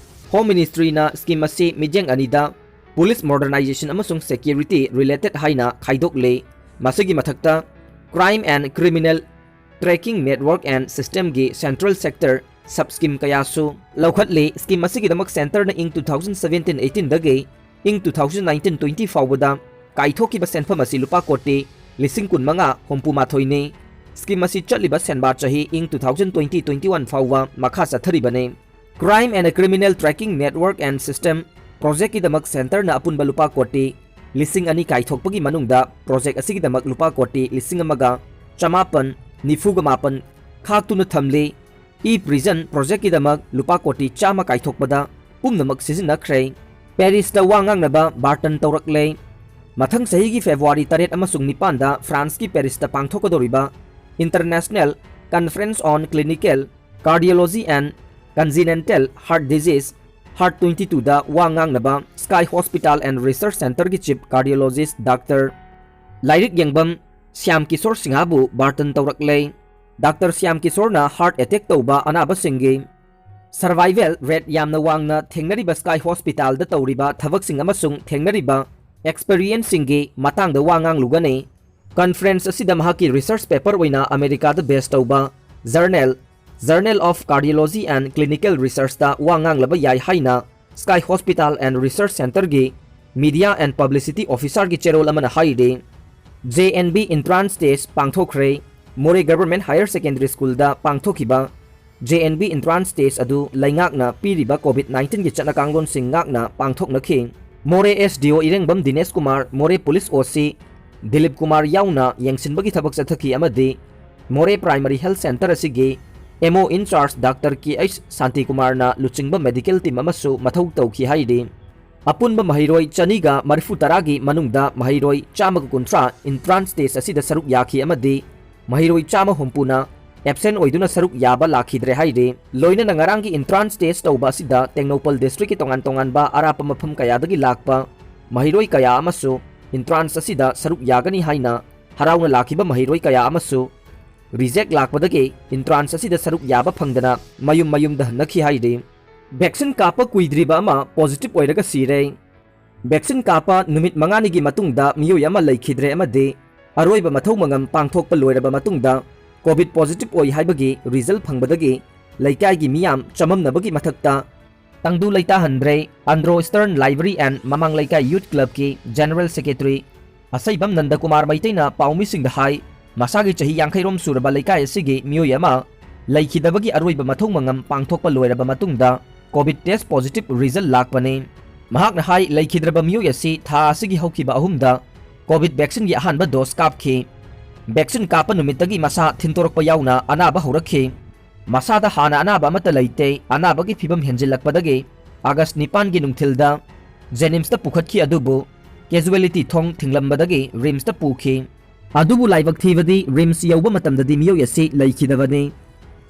Home Ministryꯅ scheme ꯑꯁꯤ ꯃꯤꯠꯌꯦꯡ ꯑꯅꯤꯗ police modernization ꯑꯃꯁꯨꯡ security related ꯍꯥꯏꯅ ꯈꯥꯏꯗꯣꯛꯂꯦ꯫ ꯃꯁꯤꯒꯤ ꯃꯊꯛꯇ crime and criminal tracking network and systemꯒꯤ central sector sub scheme ꯀꯌꯥꯁꯨ ꯂꯧꯈꯠꯂꯤ꯫ Scheme ꯑꯁꯤꯒꯤꯗꯃꯛ centreꯅ ꯏꯪ two thousand seventeen eighteenꯗꯒꯤ ꯏꯪ two thousand nineteen twenty ꯐꯥꯎꯕꯗ ꯀꯥꯏꯊꯣꯛꯈꯤꯕ ꯁꯦꯟꯐꯝ ꯑꯁꯤ ꯂꯨꯄꯥ ꯀꯣꯇꯤ ꯂꯤꯁꯤꯡ ꯀꯨꯟꯃꯉꯥ ꯍꯨꯝꯐꯨ ꯃꯥꯊꯣꯏꯅꯤ꯫ Scheme ꯑꯁꯤ ꯆꯠꯂꯤꯕ ꯁꯦꯟꯕꯥ ꯆꯍꯤ ꯏꯪ two thousand twenty twenty one ꯐꯥꯎꯕ ꯃꯈꯥ ꯆꯠꯊꯔꯤꯕꯅꯤ꯫ Crime and Criminal Tracking Network and System projectꯀꯤꯗꯃꯛ centreꯅ ꯑꯄꯨꯟꯕ ꯂꯨꯄꯥ ꯀꯣꯇꯤ ꯂꯤꯁꯤꯡ ꯑꯅꯤ ꯀꯥꯏꯊꯣꯛꯄꯒꯤ ꯃꯅꯨꯡꯗ project ꯑꯁꯤꯒꯤꯗꯃꯛ ꯂꯨꯄꯥ ꯀꯣꯇꯤ ꯂꯤꯁꯤꯡ ꯑꯃꯒ ꯆꯃꯥꯄꯟ ꯅꯤꯐꯨꯒ ꯃꯥꯄꯟ ꯈꯥꯛꯇꯨꯅ ꯊꯝꯂꯤ꯫ E-Prison projectꯀꯤꯗꯃꯛ ꯂꯨꯄꯥ ꯀꯣꯇꯤ ꯆꯥꯝꯃ ꯀꯥꯏꯊꯣꯛꯄꯗ ꯄꯨꯝꯅꯃꯛ ꯁꯤꯖꯤꯟꯅꯈ꯭ꯔꯦ꯫ Parisꯇ ꯋꯥ ꯉꯥꯡꯅꯕ Barton ꯇꯧꯔꯛꯂꯦ꯫ ꯃꯊꯪ ꯆꯍꯤꯒꯤ February ꯇꯔꯦꯠ ꯑꯃꯁꯨꯡ ꯅꯤꯄꯥꯟꯗ Franceꯀꯤ Parisꯇ ꯄꯥꯡꯊꯣꯛꯀꯗꯧꯔꯤꯕ International Conference on Clinical Cardiology and Congenital Heart Disease, Heart twenty twoꯗ ꯋꯥ ꯉꯥꯡꯅꯕ Sky Hospital and Research Centreꯒꯤ Chief Cardiologist Doctor ꯂꯥꯏꯔꯤꯛ ꯌꯦꯡꯕꯝ Shyam Kishore ꯁꯤꯡꯍꯕꯨ Barton ꯇꯧꯔꯛꯂꯦ꯫ Doctor Shyam ꯀꯤꯁꯣꯔꯅ heart attack ꯇꯧꯕ ꯑꯅꯥꯕꯁꯤꯡꯒꯤ Survival rate ꯌꯥꯝꯅ ꯋꯥꯡꯅ ꯊꯦꯡꯅꯔꯤꯕ Sky Hospitalꯗ ꯇꯧꯔꯤꯕ ꯊꯕꯛꯁꯤꯡ ꯑꯃꯁꯨꯡ ꯊꯦꯡꯅꯔꯤꯕ experienceꯁꯤꯡꯒꯤ ꯃꯇꯥꯡꯗ ꯋꯥ ꯉꯥꯡꯂꯨꯒꯅꯤ꯫ Conference ꯑꯁꯤꯗ ꯃꯍꯥꯛꯀꯤ research paper ꯑꯣꯏꯅ ꯑꯃꯦꯔꯤꯀꯥꯗ base ꯇꯧꯕ journal, Journal of Cardiology and Clinical Researchꯇ ꯋꯥ ꯉꯥꯡꯂꯕ ꯌꯥꯏ ꯍꯥꯏꯅ Sky Hospital and Research Centreꯒꯤ Media and Publicity Officerꯒꯤ ꯆꯦꯔꯣꯜ ꯑꯃꯅ ꯍꯥꯏꯔꯤ꯫ JNV entrance test ꯄꯥꯡꯊꯣꯛꯈ꯭ꯔꯦ꯫ ꯃꯣꯔꯦ Government Higher Secondary Schoolꯗ ꯄꯥꯡꯊꯣꯛꯈꯤꯕ JNV entrance test ꯑꯗꯨ ꯂꯩꯉꯥꯛꯅ ꯄꯤꯔꯤꯕ COVID nineteenꯒꯤ ꯆꯠꯅ ꯀꯥꯡꯂꯣꯟꯁꯤꯡ ꯉꯥꯛꯅ ꯄꯥꯡꯊꯣꯛꯅꯈꯤ꯫ ꯃꯣꯔꯦ SDO ꯏꯔꯦꯡꯕꯝ ꯗꯤꯅꯦꯁ ꯀꯨꯃꯥꯔ, ꯃꯣꯔꯦ Police OC ꯗꯤꯂꯤꯞ ꯀꯨꯃꯥꯔ ꯌꯥꯎꯅ ꯌꯦꯡꯁꯤꯟꯕꯒꯤ ꯊꯕꯛ ꯆꯠꯊꯈꯤ ꯑꯃꯗꯤ ꯃꯣꯔꯦ Primary Health Centre ꯑꯁꯤꯒꯤ MO in charge Doctor KH ꯁꯥꯟꯇꯤꯀꯨꯃꯥꯔꯅ ꯂꯨꯆꯤꯡꯕ medical team ꯑꯃꯁꯨ ꯃꯊꯧ ꯇꯧꯈꯤ ꯍꯥꯏꯔꯤ꯫ ꯑꯄꯨꯟꯕ ꯃꯍꯩꯔꯣꯏ ꯆꯅꯤꯒ ꯃꯔꯤꯐꯨ ꯇꯔꯥꯒꯤ ꯃꯅꯨꯡꯗ ꯃꯍꯩꯔꯣꯏ ꯆꯥꯝꯃꯒ ꯀꯨꯟꯊ꯭ꯔꯥ entrance test ꯑꯁꯤꯗ ꯁꯔꯨꯛ ꯌꯥꯈꯤ ꯑꯃꯗꯤ ꯃꯍꯩꯔꯣꯏ ꯆꯥꯝꯃ ꯍꯨꯝꯐꯨꯅ absent ꯑꯣꯏꯗꯨꯅ ꯁꯔꯨꯛ ꯌꯥꯕ ꯂꯥꯛꯈꯤꯗ꯭ꯔꯦ ꯍꯥꯏꯔꯤ꯫ ꯂꯣꯏꯅꯅ ꯉꯔꯥꯡꯒꯤ entrance test ꯇꯧꯕ ꯑꯁꯤꯗ ꯇꯦꯡꯅꯧꯄꯜ districtꯀꯤ ꯇꯣꯉꯥꯟ ꯇꯣꯉꯥꯟꯕ ꯑꯔꯥꯞꯄ ꯃꯐꯝ ꯀꯌꯥꯗꯒꯤ ꯂꯥꯛꯄ ꯃꯍꯩꯔꯣꯏ ꯀꯌꯥ ꯑꯃꯁꯨ entrance ꯑꯁꯤꯗ ꯁꯔꯨꯛ ꯌꯥꯒꯅꯤ ꯍꯥꯏꯅ ꯍꯔꯥꯎꯅ ꯂꯥꯛꯈꯤꯕ ꯃꯍꯩꯔꯣꯏ ꯀꯌꯥ ꯑꯃꯁꯨ reject ꯂꯥꯛꯄꯗꯒꯤ entrance ꯑꯁꯤꯗ ꯁꯔꯨꯛ ꯌꯥꯕ ꯐꯪꯗꯅ ꯃꯌꯨꯝ ꯃꯌꯨꯝꯗ ꯍꯟꯅꯈꯤ ꯍꯥꯏꯔꯤ꯫ Vaccine ꯀꯥꯞꯄ ꯀꯨꯏꯗ꯭ꯔꯤꯕ ꯑꯃ positive ꯑꯣꯏꯔꯒ ꯁꯤꯔꯦ꯫ Vaccine ꯀꯥꯞꯄ ꯅꯨꯃꯤꯠ ꯃꯉꯥꯅꯤꯒꯤ ꯃꯇꯨꯡꯗ ꯃꯤꯑꯣꯏ ꯑꯃ ꯂꯩꯈꯤꯗ꯭ꯔꯦ ꯑꯃꯗꯤ ꯑꯔꯣꯏꯕ ꯃꯊꯧ ꯃꯉꯝ ꯄꯥꯡꯊꯣꯛꯄ ꯂꯣꯏꯔꯕ ꯃꯇꯨꯡꯗ COVID positive ꯑꯣꯏ ꯍꯥꯏꯕꯒꯤ result ꯐꯪꯕꯗꯒꯤ ꯂꯩꯀꯥꯏꯒꯤ ꯃꯤꯌꯥꯝ ꯆꯃꯝꯅꯕꯒꯤ ꯃꯊꯛꯇ ꯇꯪꯗꯨ ꯂꯩꯇꯥꯍꯟꯗ꯭ꯔꯦ꯫ Andro Eastern Library and ꯃꯃꯥꯡ ꯂꯩꯀꯥꯏ Youth Clubꯀꯤ General Secretary ꯑꯁꯩꯕꯝ ꯅꯟꯗꯀꯨꯃꯥꯔ ꯃꯩꯇꯩꯅ ꯄꯥꯎꯃꯤꯁꯤꯡꯗ ꯍꯥꯏ, ꯃꯁꯥꯒꯤ ꯆꯍꯤ ꯌꯥꯡꯈꯩꯔꯣꯝ ꯁꯨꯔꯕ ꯂꯩꯀꯥꯏ ꯑꯁꯤꯒꯤ ꯃꯤꯑꯣꯏ ꯑꯃ ꯂꯩꯈꯤꯗꯕꯒꯤ ꯑꯔꯣꯏꯕ ꯃꯊꯧ ꯃꯉꯝ ꯄꯥꯡꯊꯣꯛꯄ ꯂꯣꯏꯔꯕ ꯃꯇꯨꯡꯗ COVID test positive result ꯂꯥꯛꯄꯅꯤ꯫ ꯃꯍꯥꯛꯅ ꯍꯥꯏ, ꯂꯩꯈꯤꯗ꯭ꯔꯕ ꯃꯤꯑꯣꯏ ꯑꯁꯤ ꯊꯥ ꯑꯁꯤꯒꯤ ꯍꯧꯈꯤꯕ ꯑꯍꯨꯝꯗ COVID vaccineꯒꯤ ꯑꯍꯥꯟꯕ dose ꯀꯥꯞꯈꯤ꯫ Vaccine ꯀꯥꯞꯄ ꯅꯨꯃꯤꯠꯇꯒꯤ ꯃꯁꯥ ꯊꯤꯟꯇꯣꯔꯛꯄ ꯌꯥꯎꯅ ꯑꯅꯥꯕ ꯍꯧꯔꯛꯈꯤ꯫ ꯃꯁꯥꯗ ꯍꯥꯟꯅ ꯑꯅꯥꯕ ꯑꯃꯠꯇ ꯂꯩꯇꯦ꯫ ꯑꯅꯥꯕꯒꯤ ꯐꯤꯕꯝ ꯍꯦꯟꯖꯤꯜꯂꯛꯄꯗꯒꯤ August ꯅꯤꯄꯥꯟꯒꯤ ꯅꯨꯡꯊꯤꯜꯗ JNIMSꯇ ꯄꯨꯈꯠꯈꯤ, ꯑꯗꯨꯕꯨ casualty ꯊꯣꯡ ꯊꯤꯡꯂꯝꯕꯗꯒꯤ RIMSꯇ ꯄꯨꯈꯤ꯫ ꯑꯗꯨꯕꯨ ꯂꯥꯏꯕꯛ ꯊꯤꯕꯗꯤ RIMS ꯌꯧꯕ ꯃꯇꯝꯗꯗꯤ ꯃꯤꯑꯣꯏ ꯑꯁꯤ ꯂꯩꯈꯤꯗꯕꯅꯤ꯫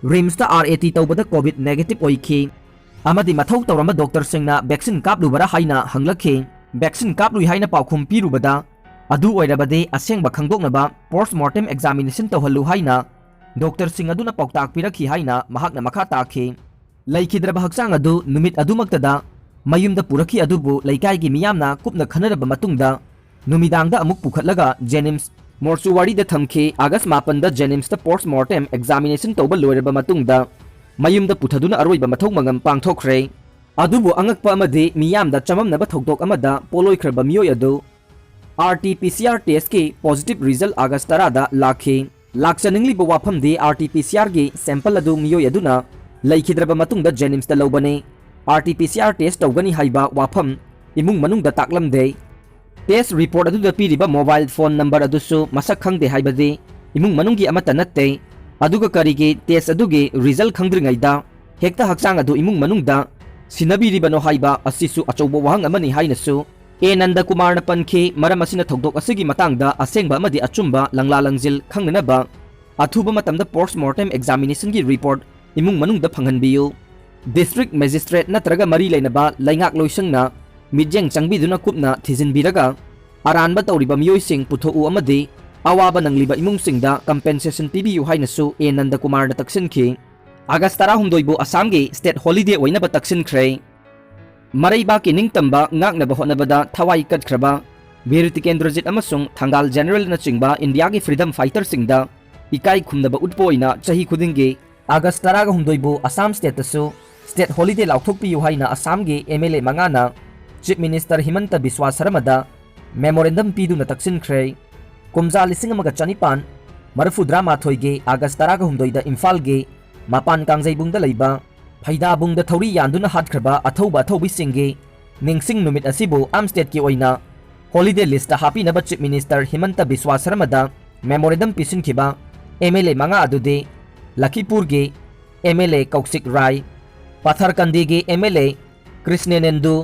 RIMSꯇ RAT ꯇꯧꯕꯗ COVID negative ꯑꯣꯏꯈꯤ ꯑꯃꯗꯤ ꯃꯊꯧ ꯇꯧꯔꯝꯕ doctorꯁꯤꯡꯅ vaccine ꯀꯥꯞꯂꯨꯕꯔꯥ ꯍꯥꯏꯅ ꯍꯪꯂꯛꯈꯤ꯫ Vaccine ꯀꯥꯞꯂꯨꯏ ꯍꯥꯏꯅ ꯄꯥꯎꯈꯨꯝ ꯄꯤꯔꯨꯕꯗ, ꯑꯗꯨ ꯑꯣꯏꯔꯕꯗꯤ ꯑꯁꯦꯡꯕ ꯈꯪꯗꯣꯛꯅꯕ post mortem examination ꯇꯧꯍꯜꯂꯨ ꯍꯥꯏꯅ doctorꯁꯤꯡ ꯑꯗꯨꯅ ꯄꯥꯎꯇꯥꯛ ꯄꯤꯔꯛꯈꯤ ꯍꯥꯏꯅ ꯃꯍꯥꯛꯅ ꯃꯈꯥ ꯇꯥꯈꯤ꯫ ꯂꯩꯈꯤꯗ꯭ꯔꯕ ꯍꯛꯆꯥꯡ ꯑꯗꯨ ꯅꯨꯃꯤꯠ ꯑꯗꯨꯃꯛꯇꯗ ꯃꯌꯨꯝꯗ ꯄꯨꯔꯛꯈꯤ, ꯑꯗꯨꯕꯨ ꯂꯩꯀꯥꯏꯒꯤ ꯃꯤꯌꯥꯝꯅ ꯀꯨꯞꯅ ꯈꯟꯅꯔꯕ ꯃꯇꯨꯡꯗ ꯅꯨꯃꯤꯗꯥꯡꯗ ꯑꯃꯨꯛ ꯄꯨꯈꯠꯂꯒ ꯖꯦꯅꯤꯝꯁ ꯃꯣꯔꯆꯨꯋꯥꯔꯤꯗ ꯊꯝꯈꯤ꯫ ꯑꯥꯒꯁ ꯃꯥꯄꯟꯗ ꯖꯦꯅꯤꯝꯁꯇ ꯄꯣꯁꯠ ꯃꯣꯔꯇꯦꯝ ꯑꯦꯛꯖꯥꯃꯤꯅꯦꯁꯟ ꯇꯧꯕ ꯂꯣꯏꯔꯕ ꯃꯇꯨꯡꯗ ꯃꯌꯨꯝꯗ ꯄꯨꯊꯗꯨꯅ ꯑꯔꯣꯏꯕ ꯃꯊꯧ ꯃꯉꯝ ꯄꯥꯡꯊꯣꯛꯈ꯭ꯔꯦ꯫ ꯑꯗꯨꯕꯨ ꯑꯉꯛꯄ ꯑꯃꯗꯤ ꯃꯤꯌꯥꯝꯗ ꯆꯃꯝꯅꯕ ꯊꯧꯗꯣꯛ ꯑꯃꯗ ꯄꯣꯠꯂꯣꯏꯈ꯭ꯔꯕ ꯃꯤꯑꯣꯏ ꯑꯗꯨ R T P C R ꯇꯦꯁꯀꯤ ꯄꯣꯖꯤꯇꯤꯚ ꯔꯤꯖꯜ ꯑꯥꯒꯁ ꯇꯔꯥꯗ ꯂꯥꯛꯈꯤ꯫ ꯂꯥꯛꯆꯅꯤꯡꯂꯤꯕ ꯋꯥꯐꯝꯗꯤ ꯑꯥꯔ ꯇꯤ ꯄꯤ ꯁꯤ ꯑꯥꯔꯒꯤ ꯁꯦꯝꯄꯜ ꯑꯗꯨ ꯃꯤꯑꯣꯏ ꯑꯗꯨꯅ ꯂꯩꯈꯤꯗ꯭ꯔꯕ ꯃꯇꯨꯡꯗ ꯖꯦꯅꯤꯝꯁꯇ ꯂꯧꯕꯅꯤ꯫ R T P C R test ꯇꯧꯒꯅꯤ ꯍꯥꯏꯕ ꯋꯥꯐꯝ ꯏꯃꯨꯡ ꯃꯅꯨꯡꯗ ꯇꯥꯛꯂꯝꯗꯦ꯫ ꯇꯦꯁ ꯔꯤꯄꯣꯔꯠ ꯑꯗꯨꯗ ꯄꯤꯔꯤꯕ ꯃꯣꯕꯥꯏꯜ ꯐꯣꯟ ꯅꯝꯕꯔ ꯑꯗꯨꯁꯨ ꯃꯁꯛ ꯈꯪꯗꯦ ꯍꯥꯏꯕꯗꯤ ꯏꯃꯨꯡ ꯃꯅꯨꯡꯒꯤ ꯑꯃꯠꯇ ꯅꯠꯇꯦ꯫ ꯑꯗꯨꯒ ꯀꯔꯤꯒꯤ ꯇꯦꯁ ꯑꯗꯨꯒꯤ ꯔꯤꯖꯜ ꯈꯪꯗ꯭ꯔꯤꯉꯩꯗ ꯍꯦꯛꯇ ꯍꯛꯆꯥꯡ ꯑꯗꯨ ꯏꯃꯨꯡ ꯃꯅꯨꯡꯗ ꯁꯤꯟꯅꯕꯤꯔꯤꯕꯅꯣ ꯍꯥꯏꯕ ꯑꯁꯤꯁꯨ ꯑꯆꯧꯕ ꯋꯥꯍꯪ ꯑꯃꯅꯤ ꯍꯥꯏꯅꯁꯨ ꯑꯦ ꯅꯟꯗꯀꯨꯃꯥꯔꯅ ꯄꯟꯈꯤ꯫ ꯃꯔꯝ ꯑꯁꯤꯅ ꯊꯧꯗꯣꯛ ꯑꯁꯤꯒꯤ ꯃꯇꯥꯡꯗ ꯑꯁꯦꯡꯕ ꯑꯃꯗꯤ ꯑꯆꯨꯝꯕ ꯂꯪꯂꯥ ꯂꯪꯖꯤꯜ ꯈꯪꯅꯅꯕ ꯑꯊꯨꯕ ꯃꯇꯝꯗ ꯄꯣꯁꯠ ꯃꯣꯔꯇꯦꯝ ꯑꯦꯛꯖꯥꯃꯤꯅꯦꯁꯟꯒꯤ ꯔꯤꯄꯣꯔꯠ ꯏꯃꯨꯡ ꯃꯅꯨꯡꯗ ꯐꯪꯍꯟꯕꯤꯌꯨ꯫ ꯗꯤꯁꯇ꯭ꯔꯤꯛ ꯃꯦꯖꯤꯁꯇ꯭ꯔꯦꯠ ꯅꯠꯇ꯭ꯔꯒ ꯃꯔꯤ ꯂꯩꯅꯕ ꯂꯩꯉꯥꯛꯂꯣꯏꯁꯪꯅ ꯃꯤꯠꯌꯦꯡ ꯆꯪꯕꯤꯗꯨꯅ ꯀꯨꯞꯅ ꯊꯤꯖꯤꯟꯕꯤꯔꯒ ꯑꯔꯥꯟꯕ ꯇꯧꯔꯤꯕ ꯃꯤꯑꯣꯏꯁꯤꯡ ꯄꯨꯊꯣꯛꯎ ꯑꯃꯗꯤ ꯑꯋꯥꯕ ꯅꯪꯂꯤꯕ ꯏꯃꯨꯡꯁꯤꯡꯗ ꯀꯝꯄꯦꯟꯁꯦꯁꯟ ꯄꯤꯕꯤꯌꯨ ꯍꯥꯏꯅꯁꯨ ꯑꯦ ꯅꯟꯗꯀꯨꯃꯥꯔꯅ ꯇꯛꯁꯤꯟꯈꯤ꯫ ꯑꯥꯒꯁ ꯇꯔꯥꯍꯨꯝꯗꯣꯏꯕꯨ ꯑꯁꯥꯝꯒꯤ ꯁ꯭ꯇꯦꯠ ꯍꯣꯂꯤꯗꯦ ꯑꯣꯏꯅꯕ ꯇꯛꯁꯤꯟꯈ꯭ꯔꯦ꯫ ꯃꯔꯩꯕꯥꯛꯀꯤ ꯅꯤꯡꯇꯝꯕ ꯉꯥꯛꯅꯕ ꯍꯣꯠꯅꯕꯗ ꯊꯋꯥꯏ ꯀꯠꯈ꯭ꯔꯕ ꯕꯤꯔ ꯇꯤꯀꯦꯟꯗ꯭ꯔꯖꯤꯠ ꯑꯃꯁꯨꯡ ꯊꯪꯒꯥꯜ ꯖꯦꯅꯔꯦꯜꯅꯆꯤꯡꯕ ꯏꯟꯗꯤꯌꯥꯒꯤ ꯐ꯭ꯔꯤꯗꯝ ꯐꯥꯏꯇꯔꯁꯤꯡꯗ ꯏꯀꯥꯏ ꯈꯨꯝꯅꯕ ꯎꯠꯄ ꯑꯣꯏꯅ ꯆꯍꯤ ꯈꯨꯗꯤꯡꯒꯤ ꯑꯥꯒꯁ ꯇꯔꯥꯒ ꯍꯨꯝꯗꯣꯏꯕꯨ ꯑꯁꯥꯝ ꯁ꯭ꯇꯦꯠꯇꯁꯨ ꯁ꯭ꯇꯦꯠ ꯍꯣꯂꯤꯗꯦ ꯂꯥꯎꯊꯣꯛꯄꯤꯌꯨ ꯍꯥꯏꯅ ꯑꯁꯥꯝꯒꯤ ꯑꯦꯝ ꯑꯦꯜ ꯑꯦ ꯃꯉꯥꯅ ꯆꯤꯐ ꯃꯤꯅꯤꯁꯇꯔ ꯍꯤꯃꯟꯇ ꯕꯤꯁ꯭ꯋꯥ ꯁꯔꯃꯗ ꯃꯦꯃꯣꯔꯦꯟꯗꯝ ꯄꯤꯗꯨꯅ ꯇꯛꯁꯤꯟꯈ꯭ꯔꯦ꯫ ꯀꯨꯝꯖꯥ ꯂꯤꯁꯤꯡ ꯑꯃꯒ ꯆꯅꯤꯄꯥꯟ ꯃꯔꯤꯐꯨꯇꯔꯥ ꯃꯥꯊꯣꯏꯒꯤ ꯑꯥꯒꯁ ꯇꯔꯥꯒ ꯍꯨꯝꯗꯣꯏꯗ ꯏꯝꯐꯥꯜꯒꯤ ꯃꯄꯥꯟ ꯀꯥꯡꯖꯩꯕꯨꯡꯗ ꯂꯩꯕ ꯐꯩꯗꯥꯕꯨꯡꯗ ꯊꯧꯔꯤ ꯌꯥꯟꯗꯨꯅ ꯍꯥꯠꯈ꯭ꯔꯕ ꯑꯊꯧꯕ ꯑꯊꯧꯕꯤꯁꯤꯡꯒꯤ ꯅꯤꯡꯁꯤꯡ ꯅꯨꯃꯤꯠ ꯑꯁꯤꯕꯨ ꯑꯥꯝ ꯁ꯭ꯇꯦꯠꯀꯤ ꯑꯣꯏꯅ ꯍꯣꯂꯤꯗꯦ ꯂꯤꯁꯇ ꯍꯥꯞꯄꯤꯅꯕ ꯆꯤꯐ ꯃꯤꯅꯤꯁꯇꯔ ꯍꯤꯃꯟꯇ ꯕꯤꯁ꯭ꯋꯥ ꯁꯔꯃꯗ ꯃꯦꯃꯣꯔꯦꯟꯗꯝ ꯄꯤꯁꯤꯟꯈꯤꯕ ꯑꯦꯝ ꯑꯦꯜ ꯑꯦ ꯃꯉꯥ ꯑꯗꯨꯗꯤ ꯂꯈꯤꯄꯨꯔꯒꯤ M L A Kaushik Rai, ꯄꯊꯔꯀꯟꯗꯤꯒꯤ ꯑꯦꯝ ꯑꯦꯜ ꯑꯦ ꯀ꯭ꯔꯤꯁꯅꯦꯅꯦꯟꯗꯨ,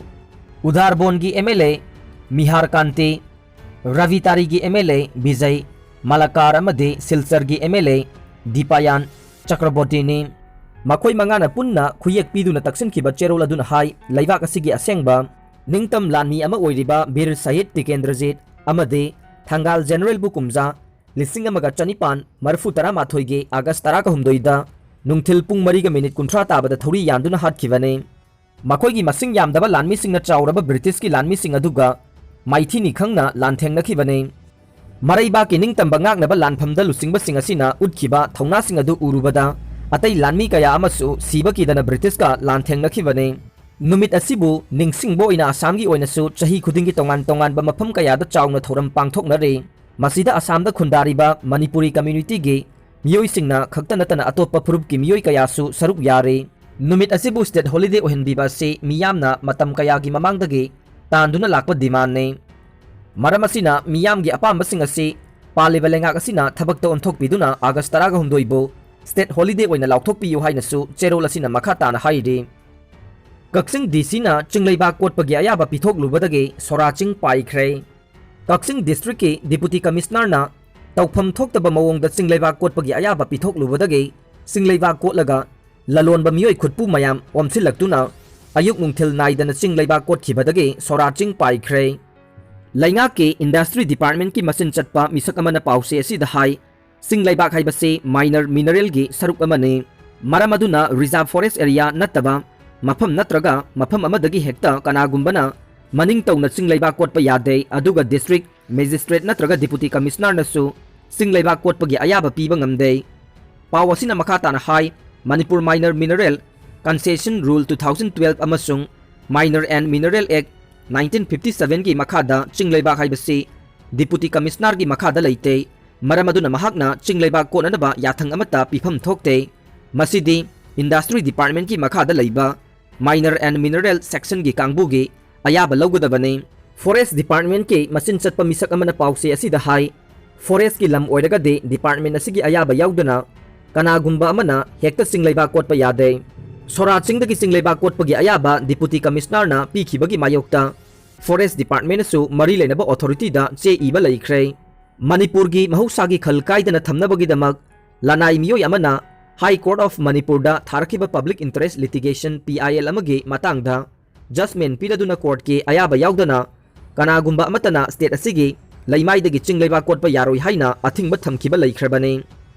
ꯎꯗꯥꯔꯕꯣꯟꯒꯤ M L A Mihir Kanti, ꯔꯕꯤꯇꯥꯔꯤꯒꯤ M L A Bijoy Malakar ꯑꯃꯗꯤ ꯁꯤꯜꯆꯔꯒꯤ ꯑꯦꯝ ꯑꯦꯜ ꯑꯦ ꯗꯤꯄꯥꯌꯥꯟ ꯆꯀ꯭ꯔꯕꯣꯔꯇꯤꯅꯤ꯫ ꯃꯈꯣꯏ ꯃꯉꯥꯅ ꯄꯨꯟꯅ ꯈꯨꯌꯦꯛ ꯄꯤꯗꯨꯅ ꯇꯛꯁꯤꯟꯈꯤꯕ ꯆꯦꯔꯣꯜ ꯑꯗꯨꯅ ꯍꯥꯏ, ꯂꯩꯕꯥꯛ ꯑꯁꯤꯒꯤ ꯑꯁꯦꯡꯕ ꯅꯤꯡꯇꯝ ꯂꯥꯟꯃꯤ ꯑꯃ ꯑꯣꯏꯔꯤꯕ ꯕꯤꯔ ꯁꯍꯤꯗ ꯇꯤꯀꯦꯟꯗ꯭ꯔꯖꯤꯠ ꯑꯃꯗꯤ ꯊꯪꯒꯥꯜ ꯖꯦꯅꯔꯦꯜꯕꯨ ꯀꯨꯝꯖꯥ ꯂꯤꯁꯤꯡ ꯑꯃꯒ ꯆꯅꯤꯄꯥꯟ ꯃꯔꯤꯐꯨ ꯇꯔꯥꯃꯥꯊꯣꯏꯒꯤ ꯑꯥꯒꯁ ꯇꯔꯥꯒ ꯍꯨꯝꯗꯣꯏꯗ ꯅꯨꯡꯊꯤꯜ ꯄꯨꯡ ꯃꯔꯤꯒ ꯃꯤꯅꯤꯠ ꯀꯨꯟꯊ꯭ꯔꯥ ꯇꯥꯕꯗ ꯊꯧꯔꯤ ꯌꯥꯟꯗꯨꯅ ꯍꯥꯠꯈꯤꯕꯅꯤ꯫ ꯃꯈꯣꯏꯒꯤ ꯃꯁꯤꯡ ꯌꯥꯝꯗꯕ ꯂꯥꯟꯃꯤꯁꯤꯡꯅ ꯆꯥꯎꯔꯕ ꯕ꯭ꯔꯤꯇꯤꯁꯀꯤ ꯂꯥꯟꯃꯤꯁꯤꯡ ꯑꯗꯨꯒ ꯃꯥꯏꯊꯤꯅꯤ ꯈꯪꯅ ꯂꯥꯟꯊꯦꯡꯅꯈꯤꯕꯅꯤ꯫ ꯃꯔꯩꯕꯥꯛꯀꯤ ꯅꯤꯡꯇꯝꯕ ꯉꯥꯛꯅꯕ ꯂꯥꯟꯐꯝꯗ ꯂꯨꯆꯤꯡꯕꯁꯤꯡ ꯑꯁꯤꯅ ꯎꯠꯈꯤꯕ ꯊꯧꯅꯥꯁꯤꯡ ꯑꯗꯨ ꯎꯔꯨꯕꯗ ꯑꯇꯩ ꯂꯥꯟꯃꯤ ꯀꯌꯥ ꯑꯃꯁꯨ ꯁꯤꯕ ꯀꯤꯗꯅ ꯕ꯭ꯔꯤꯇꯤꯁꯀ ꯂꯥꯟꯊꯦꯡꯅꯈꯤꯕꯅꯤ꯫ ꯅꯨꯃꯤꯠ ꯑꯁꯤꯕꯨ ꯅꯤꯡꯁꯤꯡꯕ ꯑꯣꯏꯅ ꯑꯁꯥꯝꯒꯤ ꯑꯣꯏꯅꯁꯨ ꯆꯍꯤ ꯈꯨꯗꯤꯡꯒꯤ ꯇꯣꯉꯥꯟ ꯇꯣꯉꯥꯟꯕ ꯃꯐꯝ ꯀꯌꯥꯗ ꯆꯥꯎꯅ ꯊꯧꯔꯝ ꯄꯥꯡꯊꯣꯛꯅꯔꯤ꯫ ꯃꯁꯤꯗ ꯑꯁꯥꯝꯗ ꯈꯨꯟꯗꯥꯔꯤꯕ ꯃꯅꯤꯄꯨꯔꯤ ꯀꯝꯃ꯭ꯌꯨꯅꯤꯇꯤꯒꯤ ꯃꯤꯑꯣꯏꯁꯤꯡꯅ ꯈꯛꯇ ꯅꯠꯇꯅ ꯑꯇꯣꯞꯄ ꯐꯨꯔꯨꯞꯀꯤ ꯃꯤꯑꯣꯏ ꯀꯌꯥꯁꯨ ꯁꯔꯨꯛ ꯌꯥꯔꯤ꯫ ꯅꯨꯃꯤꯠ ꯑꯁꯤꯕꯨ state holiday ꯑꯣꯏꯍꯟꯕꯤꯕ ꯑꯁꯤ ꯃꯤꯌꯥꯝꯅ ꯃꯇꯝ ꯀꯌꯥꯒꯤ ꯃꯃꯥꯡꯗꯒꯤ ꯇꯥꯟꯗꯨꯅ ꯂꯥꯛꯄ demandꯅꯤ꯫ ꯃꯔꯝ ꯑꯁꯤꯅ ꯃꯤꯌꯥꯝꯒꯤ ꯑꯄꯥꯝꯕꯁꯤꯡ ꯑꯁꯤ ꯄꯥꯜꯂꯤꯕ ꯂꯩꯉꯥꯛ ꯑꯁꯤꯅ ꯊꯕꯛꯇ ꯑꯣꯟꯊꯣꯛꯄꯤꯗꯨꯅ August ꯇꯔꯥꯒ ꯍꯨꯝꯗꯣꯏꯕꯨ state holiday ꯑꯣꯏꯅ ꯂꯥꯎꯊꯣꯛꯄꯤꯌꯨ ꯍꯥꯏꯅꯁꯨ ꯆꯦꯔꯣꯜ ꯑꯁꯤꯅ ꯃꯈꯥ ꯇꯥꯅ ꯍꯥꯏꯔꯤ꯫ ꯀꯛꯆꯤꯡ DCꯅ ꯆꯤꯡꯂꯩꯕꯥꯛ ꯀꯣꯠꯄꯒꯤ ꯑꯌꯥꯕ ꯄꯤꯊꯣꯛꯂꯨꯕꯗꯒꯤ ꯁꯣꯔꯥ ꯆꯤꯡ ꯄꯥꯏꯈ꯭ꯔꯦ꯫ ꯀꯛꯆꯤꯡ districtꯀꯤ Deputy Commissionerꯅ ꯇꯧꯐꯝ ꯊꯣꯛꯇꯕ ꯃꯑꯣꯡꯗ ꯆꯤꯡꯂꯩꯕꯥꯛ ꯀꯣꯠꯄꯒꯤ ꯑꯌꯥꯕ ꯄꯤꯊꯣꯛꯂꯨꯕꯗꯒꯤ ꯆꯤꯡꯂꯩꯕꯥꯛ ꯀꯣꯠꯂꯒ ꯂꯂꯣꯟꯕ ꯃꯤꯑꯣꯏ ꯈꯨꯠꯄꯨ ꯃꯌꯥꯝ ꯑꯣꯝꯁꯤꯜꯂꯛꯇꯨꯅ ꯑꯌꯨꯛ ꯅꯨꯡꯊꯤꯜ ꯅꯥꯏꯗꯅ ꯆꯤꯡꯂꯩꯕꯥꯛ ꯀꯣꯠꯈꯤꯕꯗꯒꯤ ꯁꯣꯔꯥ ꯆꯤꯡ ꯄꯥꯏꯈ꯭ꯔꯦ꯫ ꯂꯩꯉꯥꯛꯀꯤ Industry Departmentꯀꯤ ꯃꯆꯤꯟ ꯆꯠꯄ ꯃꯤꯁꯛ ꯑꯃꯅ ꯄꯥꯎꯆꯦ ꯑꯁꯤꯗ ꯍꯥꯏ, ꯆꯤꯡ ꯂꯩꯕꯥꯛ ꯍꯥꯏꯕꯁꯤ minor mineralꯒꯤ ꯁꯔꯨꯛ ꯑꯃꯅꯤ꯫ ꯃꯔꯝ ꯑꯗꯨꯅ reserve forest area ꯅꯠꯇꯕ ꯃꯐꯝ ꯅꯠꯇ꯭ꯔꯒ ꯃꯐꯝ ꯑꯃꯗꯒꯤ ꯍꯦꯛꯇ ꯀꯅꯥꯒꯨꯝꯕꯅ ꯃꯅꯤꯡ ꯇꯧꯅ ꯆꯤꯡ ꯂꯩꯕꯥꯛ ꯀꯣꯠꯄ ꯌꯥꯗꯦ, ꯑꯗꯨꯒ district magistrate ꯅꯠꯇ꯭ꯔꯒ Deputy Commissionerꯅꯁꯨ ꯆꯤꯡ ꯂꯩꯕꯥꯛ ꯀꯣꯠꯄꯒꯤ ꯑꯌꯥꯕ ꯄꯤꯕ ꯉꯝꯗꯦ꯫ ꯄꯥꯎ ꯑꯁꯤꯅ ꯃꯈꯥ ꯇꯥꯅ ꯍꯥꯏ, Manipur Minor Mineral Concession Rule two thousand twelve ꯑꯃꯁꯨꯡ Minor and Mineral Act nineteen fifty sevenꯒꯤ ꯃꯈꯥꯗ ꯆꯤꯡ ꯂꯩꯕꯥꯛ ꯍꯥꯏꯕꯁꯤ Deputy Commissionerꯒꯤ ꯃꯈꯥꯗ ꯂꯩꯇꯦ꯫ ꯃꯔꯝ ꯑꯗꯨꯅ ꯃꯍꯥꯛꯅ ꯆꯤꯡ ꯂꯩꯕꯥꯛ ꯀꯣꯠꯅꯅꯕ ꯌꯥꯊꯪ ꯑꯃꯠꯇ ꯄꯤꯐꯝ ꯊꯣꯛꯇꯦ꯫ ꯃꯁꯤꯗꯤ Industry Departmentꯀꯤ ꯃꯈꯥꯗ ꯂꯩꯕ Minor and Mineral Sectionꯒꯤ ꯀꯥꯡꯕꯨꯒꯤ ꯑꯌꯥꯕ ꯂꯧꯒꯗꯕꯅꯤ꯫ Forest Departmentꯀꯤ ꯃꯆꯤꯟ ꯆꯠꯄ ꯃꯤꯁꯛ ꯑꯃꯅ ꯄꯥꯎꯆꯦ ꯑꯁꯤꯗ ꯍꯥꯏ, forestꯀꯤ ꯂꯝ ꯑꯣꯏꯔꯒꯗꯤ department ꯑꯁꯤꯒꯤ ꯑꯌꯥꯕ ꯌꯥꯎꯗꯅ ꯀꯅꯥꯒꯨꯝꯕ ꯑꯃꯅ ꯍꯦꯛꯇ ꯆꯤꯡ ꯂꯩꯕꯥꯛ ꯀꯣꯠꯄ ꯌꯥꯗꯦ꯫ ꯁꯣꯔꯥ ꯆꯤꯡꯗꯒꯤ ꯆꯤꯡ ꯂꯩꯕꯥꯛ ꯀꯣꯠꯄꯒꯤ ꯑꯌꯥꯕ Deputy Commissionerꯅ ꯄꯤꯈꯤꯕꯒꯤ ꯃꯥꯌꯣꯛꯇ Forest Departmentꯅꯁꯨ ꯃꯔꯤ ꯂꯩꯅꯕ authorityꯗ ꯆꯦ ꯏꯕ ꯂꯩꯈ꯭ꯔꯦ꯫ ꯃꯅꯤꯄꯨꯔꯒꯤ ꯃꯍꯧꯁꯥꯒꯤ ꯈꯜ ꯀꯥꯏꯗꯅ ꯊꯝꯅꯕꯒꯤꯗꯃꯛ ꯂꯅꯥꯏ ꯃꯤꯑꯣꯏ ꯑꯃꯅ High Court of Manipurꯗ ꯊꯥꯔꯛꯈꯤꯕ Public Interest Litigation, PIL, ꯑꯃꯒꯤ ꯃꯇꯥꯡꯗ judgment ꯄꯤꯔꯗꯨꯅ courtꯀꯤ ꯑꯌꯥꯕ ꯌꯥꯎꯗꯅ ꯀꯅꯥꯒꯨꯝꯕ ꯑꯃꯠꯇꯅ state ꯑꯁꯤꯒꯤ ꯂꯩꯃꯥꯏꯗꯒꯤ ꯆꯤꯡ ꯂꯩꯕꯥꯛ ꯀꯣꯠꯄ ꯌꯥꯔꯣꯏ ꯍꯥꯏꯅ ꯑꯊꯤꯡꯕ ꯊꯝꯈꯤꯕ ꯂꯩꯈ꯭ꯔꯕꯅꯤ꯫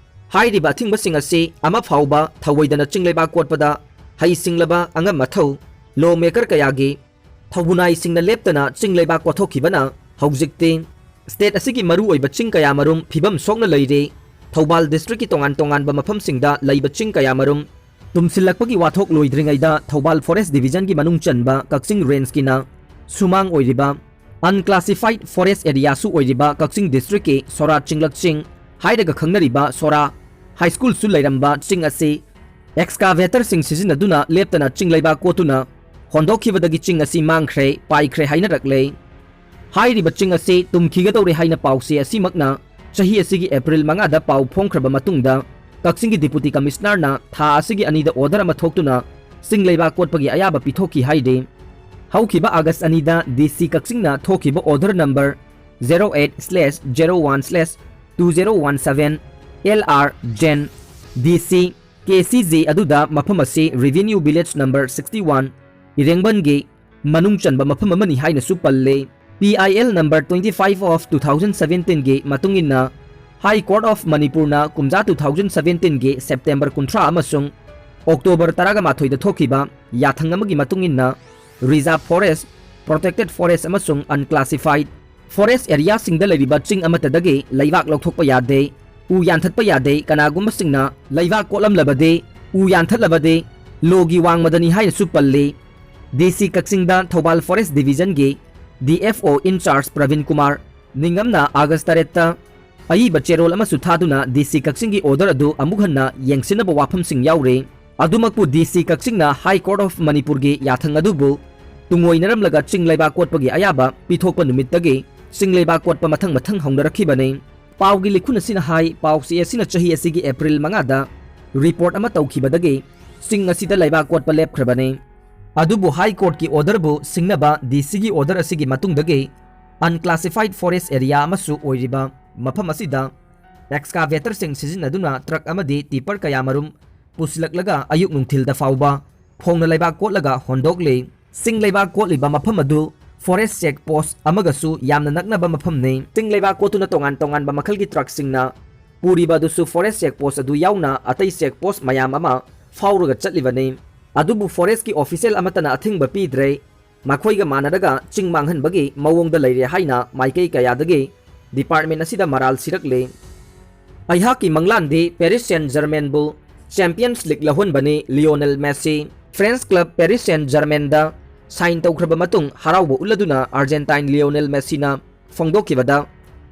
ꯍꯥꯏꯔꯤꯕ ꯑꯊꯤꯡꯕꯁꯤꯡ ꯑꯁꯤ ꯑꯃ ꯐꯥꯎꯕ ꯊꯧꯑꯣꯏꯗꯅ ꯆꯤꯡ ꯂꯩꯕꯥꯛ ꯀꯣꯠꯄꯗ ꯍꯩꯁꯤꯡꯂꯕ ꯑꯉꯝ ꯑꯊꯧ, ꯂꯣ ꯃꯦꯀꯔ ꯀꯌꯥꯒꯤ ꯊꯧꯕꯨꯅꯥꯏꯁꯤꯡꯅ ꯂꯦꯞꯇꯅ ꯆꯤꯡ ꯂꯩꯕꯥꯛ ꯀꯣꯠꯊꯣꯛꯈꯤꯕꯅ ꯍꯧꯖꯤꯛꯇꯤ ꯁ꯭ꯇꯦꯠ ꯑꯁꯤꯒꯤ ꯃꯔꯨꯑꯣꯏꯕ ꯆꯤꯡ ꯀꯌꯥꯃꯔꯨꯝ ꯐꯤꯕꯝ ꯁꯣꯛꯅ ꯂꯩꯔꯦ꯫ ꯊꯧꯕꯥꯜ ꯗꯤꯁꯇ꯭ꯔꯤꯛꯀꯤ ꯇꯣꯉꯥꯟ ꯇꯣꯉꯥꯟꯕ ꯃꯐꯝꯁꯤꯡꯗ ꯂꯩꯕ ꯆꯤꯡ ꯀꯌꯥꯃꯔꯨꯝ ꯇꯨꯝꯁꯤꯜꯂꯛꯄꯒꯤ ꯋꯥꯊꯣꯛ ꯂꯣꯏꯗ꯭ꯔꯤꯉꯩꯗ ꯊꯧꯕꯥꯜ ꯐꯣꯔꯦꯁ ꯗꯤꯕꯤꯖꯟꯒꯤ ꯃꯅꯨꯡ ꯆꯟꯕ ꯀꯛꯆꯤꯡ ꯔꯦꯟꯖꯀꯤꯅ ꯁꯨꯃꯥꯡ ꯑꯣꯏꯔꯤꯕ, ꯑꯟꯀ꯭ꯂꯥꯁꯤꯐꯥꯏꯗ ꯐꯣꯔꯦꯁ ꯑꯦꯔꯤꯌꯥꯁꯨ ꯑꯣꯏꯔꯤꯕ ꯀꯛꯆꯤꯡ ꯗꯤꯁꯇ꯭ꯔꯤꯛꯀꯤ ꯁꯣꯔꯥ ꯆꯤꯡꯂꯛ ꯆꯤꯡ ꯍꯥꯏꯔꯒ ꯈꯪꯅꯔꯤꯕ ꯁꯣꯔꯥ ꯍꯥꯏ ꯁ꯭ꯀꯨꯜꯁꯨ ꯂꯩꯔꯝꯕ ꯆꯤꯡ ꯑꯁꯤ ꯑꯦꯛꯁꯀꯥꯚꯦꯇꯔꯁꯤꯡ ꯁꯤꯖꯤꯟꯅꯗꯨꯅ ꯂꯦꯞꯇꯅ ꯆꯤꯡ ꯂꯩꯕꯥꯛ ꯀꯣꯠꯇꯨꯅ ꯍꯣꯟꯗꯣꯛꯈꯤꯕꯗꯒꯤ ꯆꯤꯡ ꯑꯁꯤ ꯃꯥꯡꯈ꯭ꯔꯦ, ꯄꯥꯏꯈ꯭ꯔꯦ ꯍꯥꯏꯅꯔꯛꯂꯦ꯫ ꯍꯥꯏꯔꯤꯕ ꯆꯤꯡ ꯑꯁꯤ ꯇꯨꯝꯈꯤꯒꯗꯧꯔꯦ ꯍꯥꯏꯅ ꯄꯥꯎꯁꯦ ꯑꯁꯤꯃꯛꯅ ꯆꯍꯤ ꯑꯁꯤꯒꯤ ꯑꯦꯄ꯭ꯔꯤꯜ ꯃꯉꯥꯗ ꯄꯥꯎ ꯐꯣꯡꯈ꯭ꯔꯕ ꯃꯇꯨꯡꯗ ꯀꯛꯆꯤꯡꯒꯤ ꯗꯤꯄꯨꯇꯤ ꯀꯃꯤꯁꯅꯔꯅ ꯊꯥ ꯑꯁꯤꯒꯤ ꯑꯅꯤꯗ ꯑꯣꯔꯗꯔ ꯑꯃ ꯊꯣꯛꯇꯨꯅ ꯆꯤꯡ ꯂꯩꯕꯥꯛ ꯀꯣꯠꯄꯒꯤ ꯑꯌꯥꯕ ꯄꯤꯊꯣꯛꯈꯤ ꯍꯥꯏꯔꯤ꯫ ꯍꯧꯈꯤꯕ ꯑꯥꯒꯁ ꯑꯅꯤꯗ ꯗꯤ ꯁꯤ ꯀꯛꯆꯤꯡꯅ ꯊꯣꯛꯈꯤꯕ order number zero eight slash zero one slash two zero one seven L R Gen D C K C J ꯑꯗꯨꯗ ꯃꯐꯝ ꯑꯁꯤ Revenue Village number sixty one ꯏꯔꯦꯡꯕꯟꯒꯤ ꯃꯅꯨꯡ ꯆꯟꯕ ꯃꯐꯝ ꯑꯃꯅꯤ ꯍꯥꯏꯅꯁꯨ ꯄꯜꯂꯦ꯫ P I L number twenty five of two thousand seventeen ꯒꯤ ꯃꯇꯨꯡ ꯏꯟꯅ High Court of ꯃꯅꯤꯄꯨꯔꯅ ꯀꯨꯝꯖꯥ two thousand seventeen ꯒꯤ ꯁꯦꯞꯇꯦꯝꯕꯔ ꯀꯨꯟꯊ꯭ꯔꯥ ꯑꯃꯁꯨꯡ ꯑꯣꯛꯇꯣꯕꯔ ꯇꯔꯥꯃꯥꯊꯣꯏꯗ ꯊꯣꯛꯈꯤꯕ ꯌꯥꯊꯪ ꯑꯃꯒꯤ ꯃꯇꯨꯡ ꯏꯟꯅ Reserve Forest, Protected Forest ꯑꯃꯁꯨꯡ Unclassified Forest ꯑꯦꯔꯤꯌꯥꯁꯤꯡꯗ ꯂꯩꯔꯤꯕ ꯆꯤꯡ ꯑꯃꯠꯇꯗꯒꯤ ꯂꯩꯕꯥꯛ ꯂꯧꯊꯣꯛꯄ ꯌꯥꯗꯦ, ꯎ ꯌꯥꯟꯊꯠꯄ ꯌꯥꯗꯦ, ꯀꯅꯥꯒꯨꯝꯕꯁꯤꯡꯅ ꯂꯩꯕꯥꯛ ꯀꯣꯠꯂꯝꯂꯕꯗꯤ, ꯎ ꯌꯥꯟꯊꯠꯂꯕꯗꯤ ꯂꯣꯒꯤ ꯋꯥꯡꯃꯗꯅꯤ ꯍꯥꯏꯅꯁꯨ ꯄꯜꯂꯤ꯫ ꯗꯤ ꯁꯤ ꯀꯛꯆꯤꯡꯗ ꯊꯧꯕꯥꯜ ꯐꯣꯔꯦꯁ ꯗꯤꯕꯤꯖꯟꯒꯤ D F O in charge Prabin Kumar ꯅꯤꯡꯉꯝꯅ ꯑꯥꯒꯁ ꯇꯔꯦꯠꯇ ꯑꯏꯕ ꯆꯦꯔꯣꯜ ꯑꯃꯁꯨ ꯊꯥꯗꯨꯅ ꯗꯤ ꯁꯤ ꯀꯛꯆꯤꯡꯒꯤ ꯑꯣꯔꯗꯔ ꯑꯗꯨ ꯑꯃꯨꯛ ꯍꯟꯅ ꯌꯦꯡꯁꯤꯟꯅꯕ ꯋꯥꯐꯝꯁꯤꯡ ꯌꯥꯎꯔꯤ꯫ ꯑꯗꯨꯃꯛꯄꯨ ꯗꯤ ꯁꯤ ꯀꯛꯆꯤꯡꯅ High Court of ꯃꯅꯤꯄꯨꯔꯒꯤ ꯌꯥꯊꯪ ꯑꯗꯨꯕꯨ ꯇꯨꯡꯑꯣꯏꯅꯔꯝꯂꯒ ꯆꯤꯡ ꯂꯩꯕꯥꯛ ꯀꯣꯠꯄꯒꯤ ꯑꯌꯥꯕ ꯄꯤꯊꯣꯛꯄ ꯅꯨꯃꯤꯠꯇꯒꯤ ꯆꯤꯡ ꯂꯩꯕꯥꯛ ꯀꯣꯠꯄ ꯃꯊꯪ ꯃꯊꯪ ꯍꯧꯅꯔꯛꯈꯤꯕꯅꯤ꯫ ꯄꯥꯎꯒꯤ ꯂꯤꯈꯨꯟ ꯑꯁꯤꯅ ꯍꯥꯏ, ꯄꯥꯎꯆꯦ ꯑꯁꯤꯅ ꯆꯍꯤ ꯑꯁꯤꯒꯤ ꯑꯦꯄ꯭ꯔꯤꯜ ꯃꯉꯥꯗ ꯔꯤꯄꯣꯔꯠ ꯑꯃ ꯇꯧꯈꯤꯕꯗꯒꯤ ꯆꯤꯡ ꯑꯁꯤꯗ ꯂꯩꯕꯥꯛ ꯀꯣꯠꯄ ꯂꯦꯞꯈ꯭ꯔꯕꯅꯤ꯫ ꯑꯗꯨꯕꯨ ꯍꯥꯏ ꯀꯣꯔꯠꯀꯤ ꯑꯣꯔꯗꯔꯕꯨ ꯁꯤꯡꯅꯕ ꯗꯤ ꯁꯤꯒꯤ ꯑꯣꯔꯗꯔ ꯑꯁꯤꯒꯤ ꯃꯇꯨꯡꯗꯒꯤ Unclassified Forest Area ꯑꯃꯁꯨ ꯑꯣꯏꯔꯤꯕ ꯃꯐꯝ ꯑꯁꯤꯗ ꯑꯦꯛꯁꯀꯥꯚꯦꯇꯔꯁꯤꯡ ꯁꯤꯖꯤꯟꯅꯗꯨꯅ ꯇ꯭ꯔꯛ ꯑꯃꯗꯤ ꯇꯤꯄꯔ ꯀꯌꯥꯃꯔꯨꯝ ꯄꯨꯁꯤꯜꯂꯛꯂꯒ ꯑꯌꯨꯛ ꯅꯨꯡꯊꯤꯜꯗ ꯐꯥꯎꯕ ꯐꯣꯡꯅ ꯂꯩꯕꯥꯛ ꯀꯣꯠꯂꯒ ꯍꯣꯟꯗꯣꯛꯂꯤ꯫ ꯆꯤꯡ ꯂꯩꯕꯥꯛ ꯀꯣꯠꯂꯤꯕ ꯃꯐꯝ ꯑꯗꯨ ꯐꯣꯔꯦꯁ ꯆꯦꯛ ꯄꯣꯁ ꯑꯃꯒꯁꯨ ꯌꯥꯝꯅ ꯅꯛꯅꯕ ꯃꯐꯝꯅꯤ꯫ ꯆꯤꯡ ꯂꯩꯕꯥꯛ ꯀꯣꯠꯇꯨꯅ ꯇꯣꯉꯥꯟ ꯇꯣꯉꯥꯟꯕ ꯃꯈꯜꯒꯤ ꯇ꯭ꯔꯛꯁꯤꯡꯅ ꯄꯨꯔꯤꯕ ꯑꯗꯨꯁꯨ forest check post ꯑꯗꯨ ꯌꯥꯎꯅ ꯑꯇꯩ check post ꯃꯌꯥꯝ ꯑꯃ ꯐꯥꯎꯔꯒ ꯆꯠꯂꯤꯕꯅꯤ꯫ ꯑꯗꯨꯕꯨ forestꯀꯤ official ꯑꯃꯠꯇꯅ ꯑꯊꯤꯡꯕ ꯄꯤꯗ꯭ꯔꯦ꯫ ꯃꯈꯣꯏꯒ ꯃꯥꯟꯅꯔꯒ ꯆꯤꯡ ꯃꯥꯡꯍꯟꯕꯒꯤ ꯃꯑꯣꯡꯗ ꯂꯩꯔꯦ ꯍꯥꯏꯅ ꯃꯥꯏꯀꯩ ꯀꯌꯥꯗꯒꯤ department ꯑꯁꯤꯗ ꯃꯔꯥꯜ ꯁꯤꯔꯛꯂꯤ꯫ ꯑꯩꯍꯥꯛꯀꯤ ꯃꯪꯂꯥꯟꯗꯤ Paris Saint Germainꯕꯨ Champions League ꯂꯧꯍꯟꯕꯅꯤ꯫ Lionel Messi French club Paris Saint Germainꯗ sign ꯇꯧꯈ꯭ꯔꯕ ꯃꯇꯨꯡ ꯍꯔꯥꯎꯕ ꯎꯠꯂꯗꯨꯅ Argentine Lionel Messiꯅ ꯐꯣꯡꯗꯣꯛꯈꯤꯕꯗ,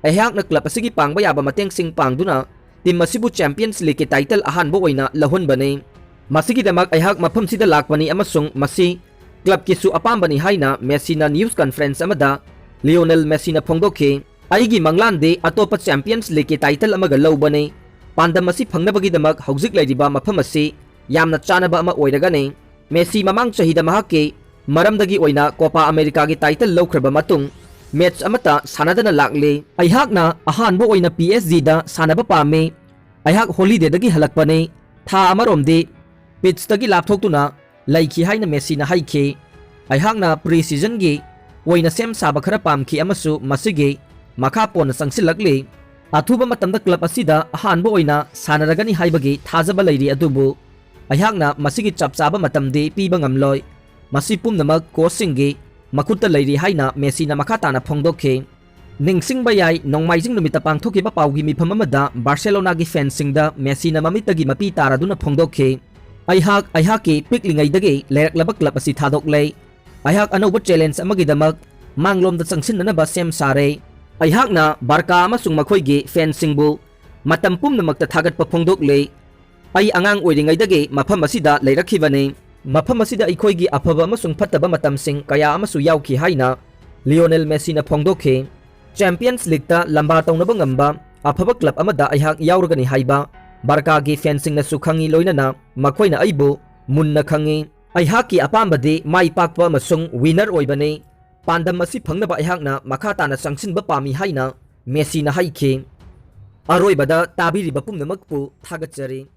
ꯑꯩꯍꯥꯛꯅ club ꯑꯁꯤꯒꯤ ꯄꯥꯡꯕ ꯌꯥꯕ ꯃꯇꯦꯡꯁꯤꯡ ꯄꯥꯡꯗꯨꯅ team ꯑꯁꯤꯕꯨ Champions Leagueꯀꯤ title ꯑꯍꯥꯟꯕ ꯑꯣꯏꯅ ꯂꯧꯍꯟꯕꯅꯤ꯫ ꯃꯁꯤꯒꯤꯗꯃꯛ ꯑꯩꯍꯥꯛ ꯃꯐꯝꯁꯤꯗ ꯂꯥꯛꯄꯅꯤ ꯑꯃꯁꯨꯡ ꯃꯁꯤ clubꯀꯤꯁꯨ ꯑꯄꯥꯝꯕꯅꯤ ꯍꯥꯏꯅ Messiꯅ news conference ꯑꯃꯗ Lionel Messiꯅ ꯐꯣꯡꯗꯣꯛꯈꯤ꯫ ꯑꯩꯒꯤ ꯃꯪꯂꯥꯟꯗꯤ ꯑꯇꯣꯞꯄ Champions Leagueꯀꯤ title ꯑꯃꯒ ꯂꯧꯕꯅꯤ꯫ ꯄꯥꯟꯗꯝ ꯑꯁꯤ ꯐꯪꯅꯕꯒꯤꯗꯃꯛ ꯍꯧꯖꯤꯛ ꯂꯩꯔꯤꯕ ꯃꯐꯝ ꯑꯁꯤ ꯌꯥꯝꯅ ꯆꯥꯅꯕ ꯑꯃ ꯑꯣꯏꯔꯒꯅꯤ꯫ Messi ꯃꯃꯥꯡ ꯆꯍꯤꯗ ꯃꯍꯥꯛꯀꯤ ꯃꯔꯝꯗꯒꯤ ꯑꯣꯏꯅ Copa Americaꯒꯤ title ꯂꯧꯈ꯭ꯔꯕ ꯃꯇꯨꯡ match ꯑꯃꯠꯇ ꯁꯥꯟꯅꯗꯅ ꯂꯥꯛꯂꯤ꯫ ꯑꯩꯍꯥꯛꯅ ꯑꯍꯥꯟꯕ ꯑꯣꯏꯅ PSGꯗ ꯁꯥꯟꯅꯕ ꯄꯥꯝꯃꯤ꯫ ꯑꯩꯍꯥꯛ holidayꯗꯒꯤ ꯍꯜꯂꯛꯄꯅꯤ꯫ ꯊꯥ ꯑꯃꯔꯣꯝꯗꯤ pitchꯇꯒꯤ ꯂꯥꯞꯊꯣꯛꯇꯨꯅ ꯂꯩꯈꯤ ꯍꯥꯏꯅ Messiꯅ ꯍꯥꯏꯈꯤ꯫ ꯑꯩꯍꯥꯛꯅ pre-seasonꯒꯤ ꯑꯣꯏꯅ ꯁꯦꯝ ꯁꯥꯕ ꯈꯔ ꯄꯥꯝꯈꯤ ꯑꯃꯁꯨ ꯃꯁꯤꯒꯤ ꯃꯈꯥ ꯄꯣꯟꯅ ꯆꯪꯁꯤꯜꯂꯛꯂꯤ꯫ ꯑꯊꯨꯕ ꯃꯇꯝꯗ club ꯑꯁꯤꯗ ꯑꯍꯥꯟꯕ ꯑꯣꯏꯅ ꯁꯥꯟꯅꯔꯒꯅꯤ ꯍꯥꯏꯕꯒꯤ ꯊꯥꯖꯕ ꯂꯩꯔꯤ, ꯑꯗꯨꯕꯨ ꯑꯩꯍꯥꯛꯅ ꯃꯁꯤꯒꯤ ꯆꯞ ꯆꯥꯕ ꯃꯇꯝꯗꯤ ꯄꯤꯕ ꯉꯝꯂꯣꯏ꯫ ꯃꯁꯤ ꯄꯨꯝꯅꯃꯛ coachꯁꯤꯡꯒꯤ ꯃꯈꯨꯠꯇ ꯂꯩꯔꯤ ꯍꯥꯏꯅ Messiꯅ ꯃꯈꯥ ꯇꯥꯅ ꯐꯣꯡꯗꯣꯛꯈꯤ꯫ ꯅꯤꯡꯁꯤꯡꯕ ꯌꯥꯏ, ꯅꯣꯡꯃꯥꯏꯖꯤꯡ ꯅꯨꯃꯤꯠꯇ ꯄꯥꯡꯊꯣꯛꯈꯤꯕ ꯄꯥꯎꯒꯤ ꯃꯤꯐꯝ ꯑꯃꯗ Barcelonaꯒꯤ fanꯁꯤꯡꯗ Messiꯅ ꯃꯃꯤꯠꯇꯒꯤ ꯃꯄꯤ ꯇꯥꯔꯗꯨꯅ ꯐꯣꯡꯗꯣꯛꯈꯤ, "ꯑꯩꯍꯥꯛ ꯑꯩꯍꯥꯛꯀꯤ ꯄꯤꯛꯂꯤꯉꯩꯗꯒꯤ ꯂꯩꯔꯛꯂꯕ club ꯑꯁꯤ ꯊꯥꯗꯣꯛꯂꯦ꯫ ꯑꯩꯍꯥꯛ ꯑꯅꯧꯕ challenge ꯑꯃꯒꯤꯗꯃꯛ ꯃꯥꯡꯂꯣꯝꯗ ꯆꯪꯁꯤꯟꯅꯅꯕ ꯁꯦꯝ ꯁꯥꯔꯦ꯫ ꯑꯩꯍꯥꯛꯅ Barca ꯑꯃꯁꯨꯡ ꯃꯈꯣꯏꯒꯤ fanꯁꯤꯡꯕꯨ ꯃꯇꯝ ꯄꯨꯝꯅꯃꯛꯇ ꯊꯥꯒꯠꯄ ꯐꯣꯡꯗꯣꯛꯂꯤ꯫ ꯑꯩ ꯑꯉꯥꯡ ꯑꯣꯏꯔꯤꯉꯩꯗꯒꯤ ꯃꯐꯝ ꯑꯁꯤꯗ ꯂꯩꯔꯛꯈꯤꯕꯅꯤ꯫ ꯃꯐꯝ ꯑꯁꯤꯗ ꯑꯩꯈꯣꯏꯒꯤ ꯑꯐꯕ ꯑꯃꯁꯨꯡ ꯐꯠꯇꯕ ꯃꯇꯝꯁꯤꯡ ꯀꯌꯥ ꯑꯃꯁꯨ ꯌꯥꯎꯈꯤ" ꯍꯥꯏꯅ Lionel Messiꯅ ꯐꯣꯡꯗꯣꯛꯈꯤ꯫ Champions Leagueꯇ ꯂꯝꯕꯥ ꯇꯧꯅꯕ ꯉꯝꯕ ꯑꯐꯕ club ꯑꯃꯗ ꯑꯩꯍꯥꯛ ꯌꯥꯎꯔꯒꯅꯤ ꯍꯥꯏꯕ Barcaꯒꯤ fanꯁꯤꯡꯅꯁꯨ ꯈꯪꯏ, ꯂꯣꯏꯅꯅ ꯃꯈꯣꯏꯅ ꯑꯩꯕꯨ ꯃꯨꯟꯅ ꯈꯪꯏ꯫ ꯑꯩꯍꯥꯛꯀꯤ ꯑꯄꯥꯝꯕꯗꯤ ꯃꯥꯏ ꯄꯥꯛꯄ ꯑꯃꯁꯨꯡ winner ꯑꯣꯏꯕꯅꯤ꯫ ꯄꯥꯟꯗꯝ ꯑꯁꯤ ꯐꯪꯅꯕ ꯑꯩꯍꯥꯛꯅ ꯃꯈꯥ ꯇꯥꯅ ꯆꯪꯁꯤꯟꯕ ꯄꯥꯝꯃꯤ ꯍꯥꯏꯅ Messiꯅ ꯍꯥꯏꯈꯤ꯫ ꯑꯔꯣꯏꯕꯗ ꯇꯥꯕꯤꯔꯤꯕ ꯄꯨꯝꯅꯃꯛꯄꯨ ꯊꯥꯒꯠꯆꯔꯤ꯫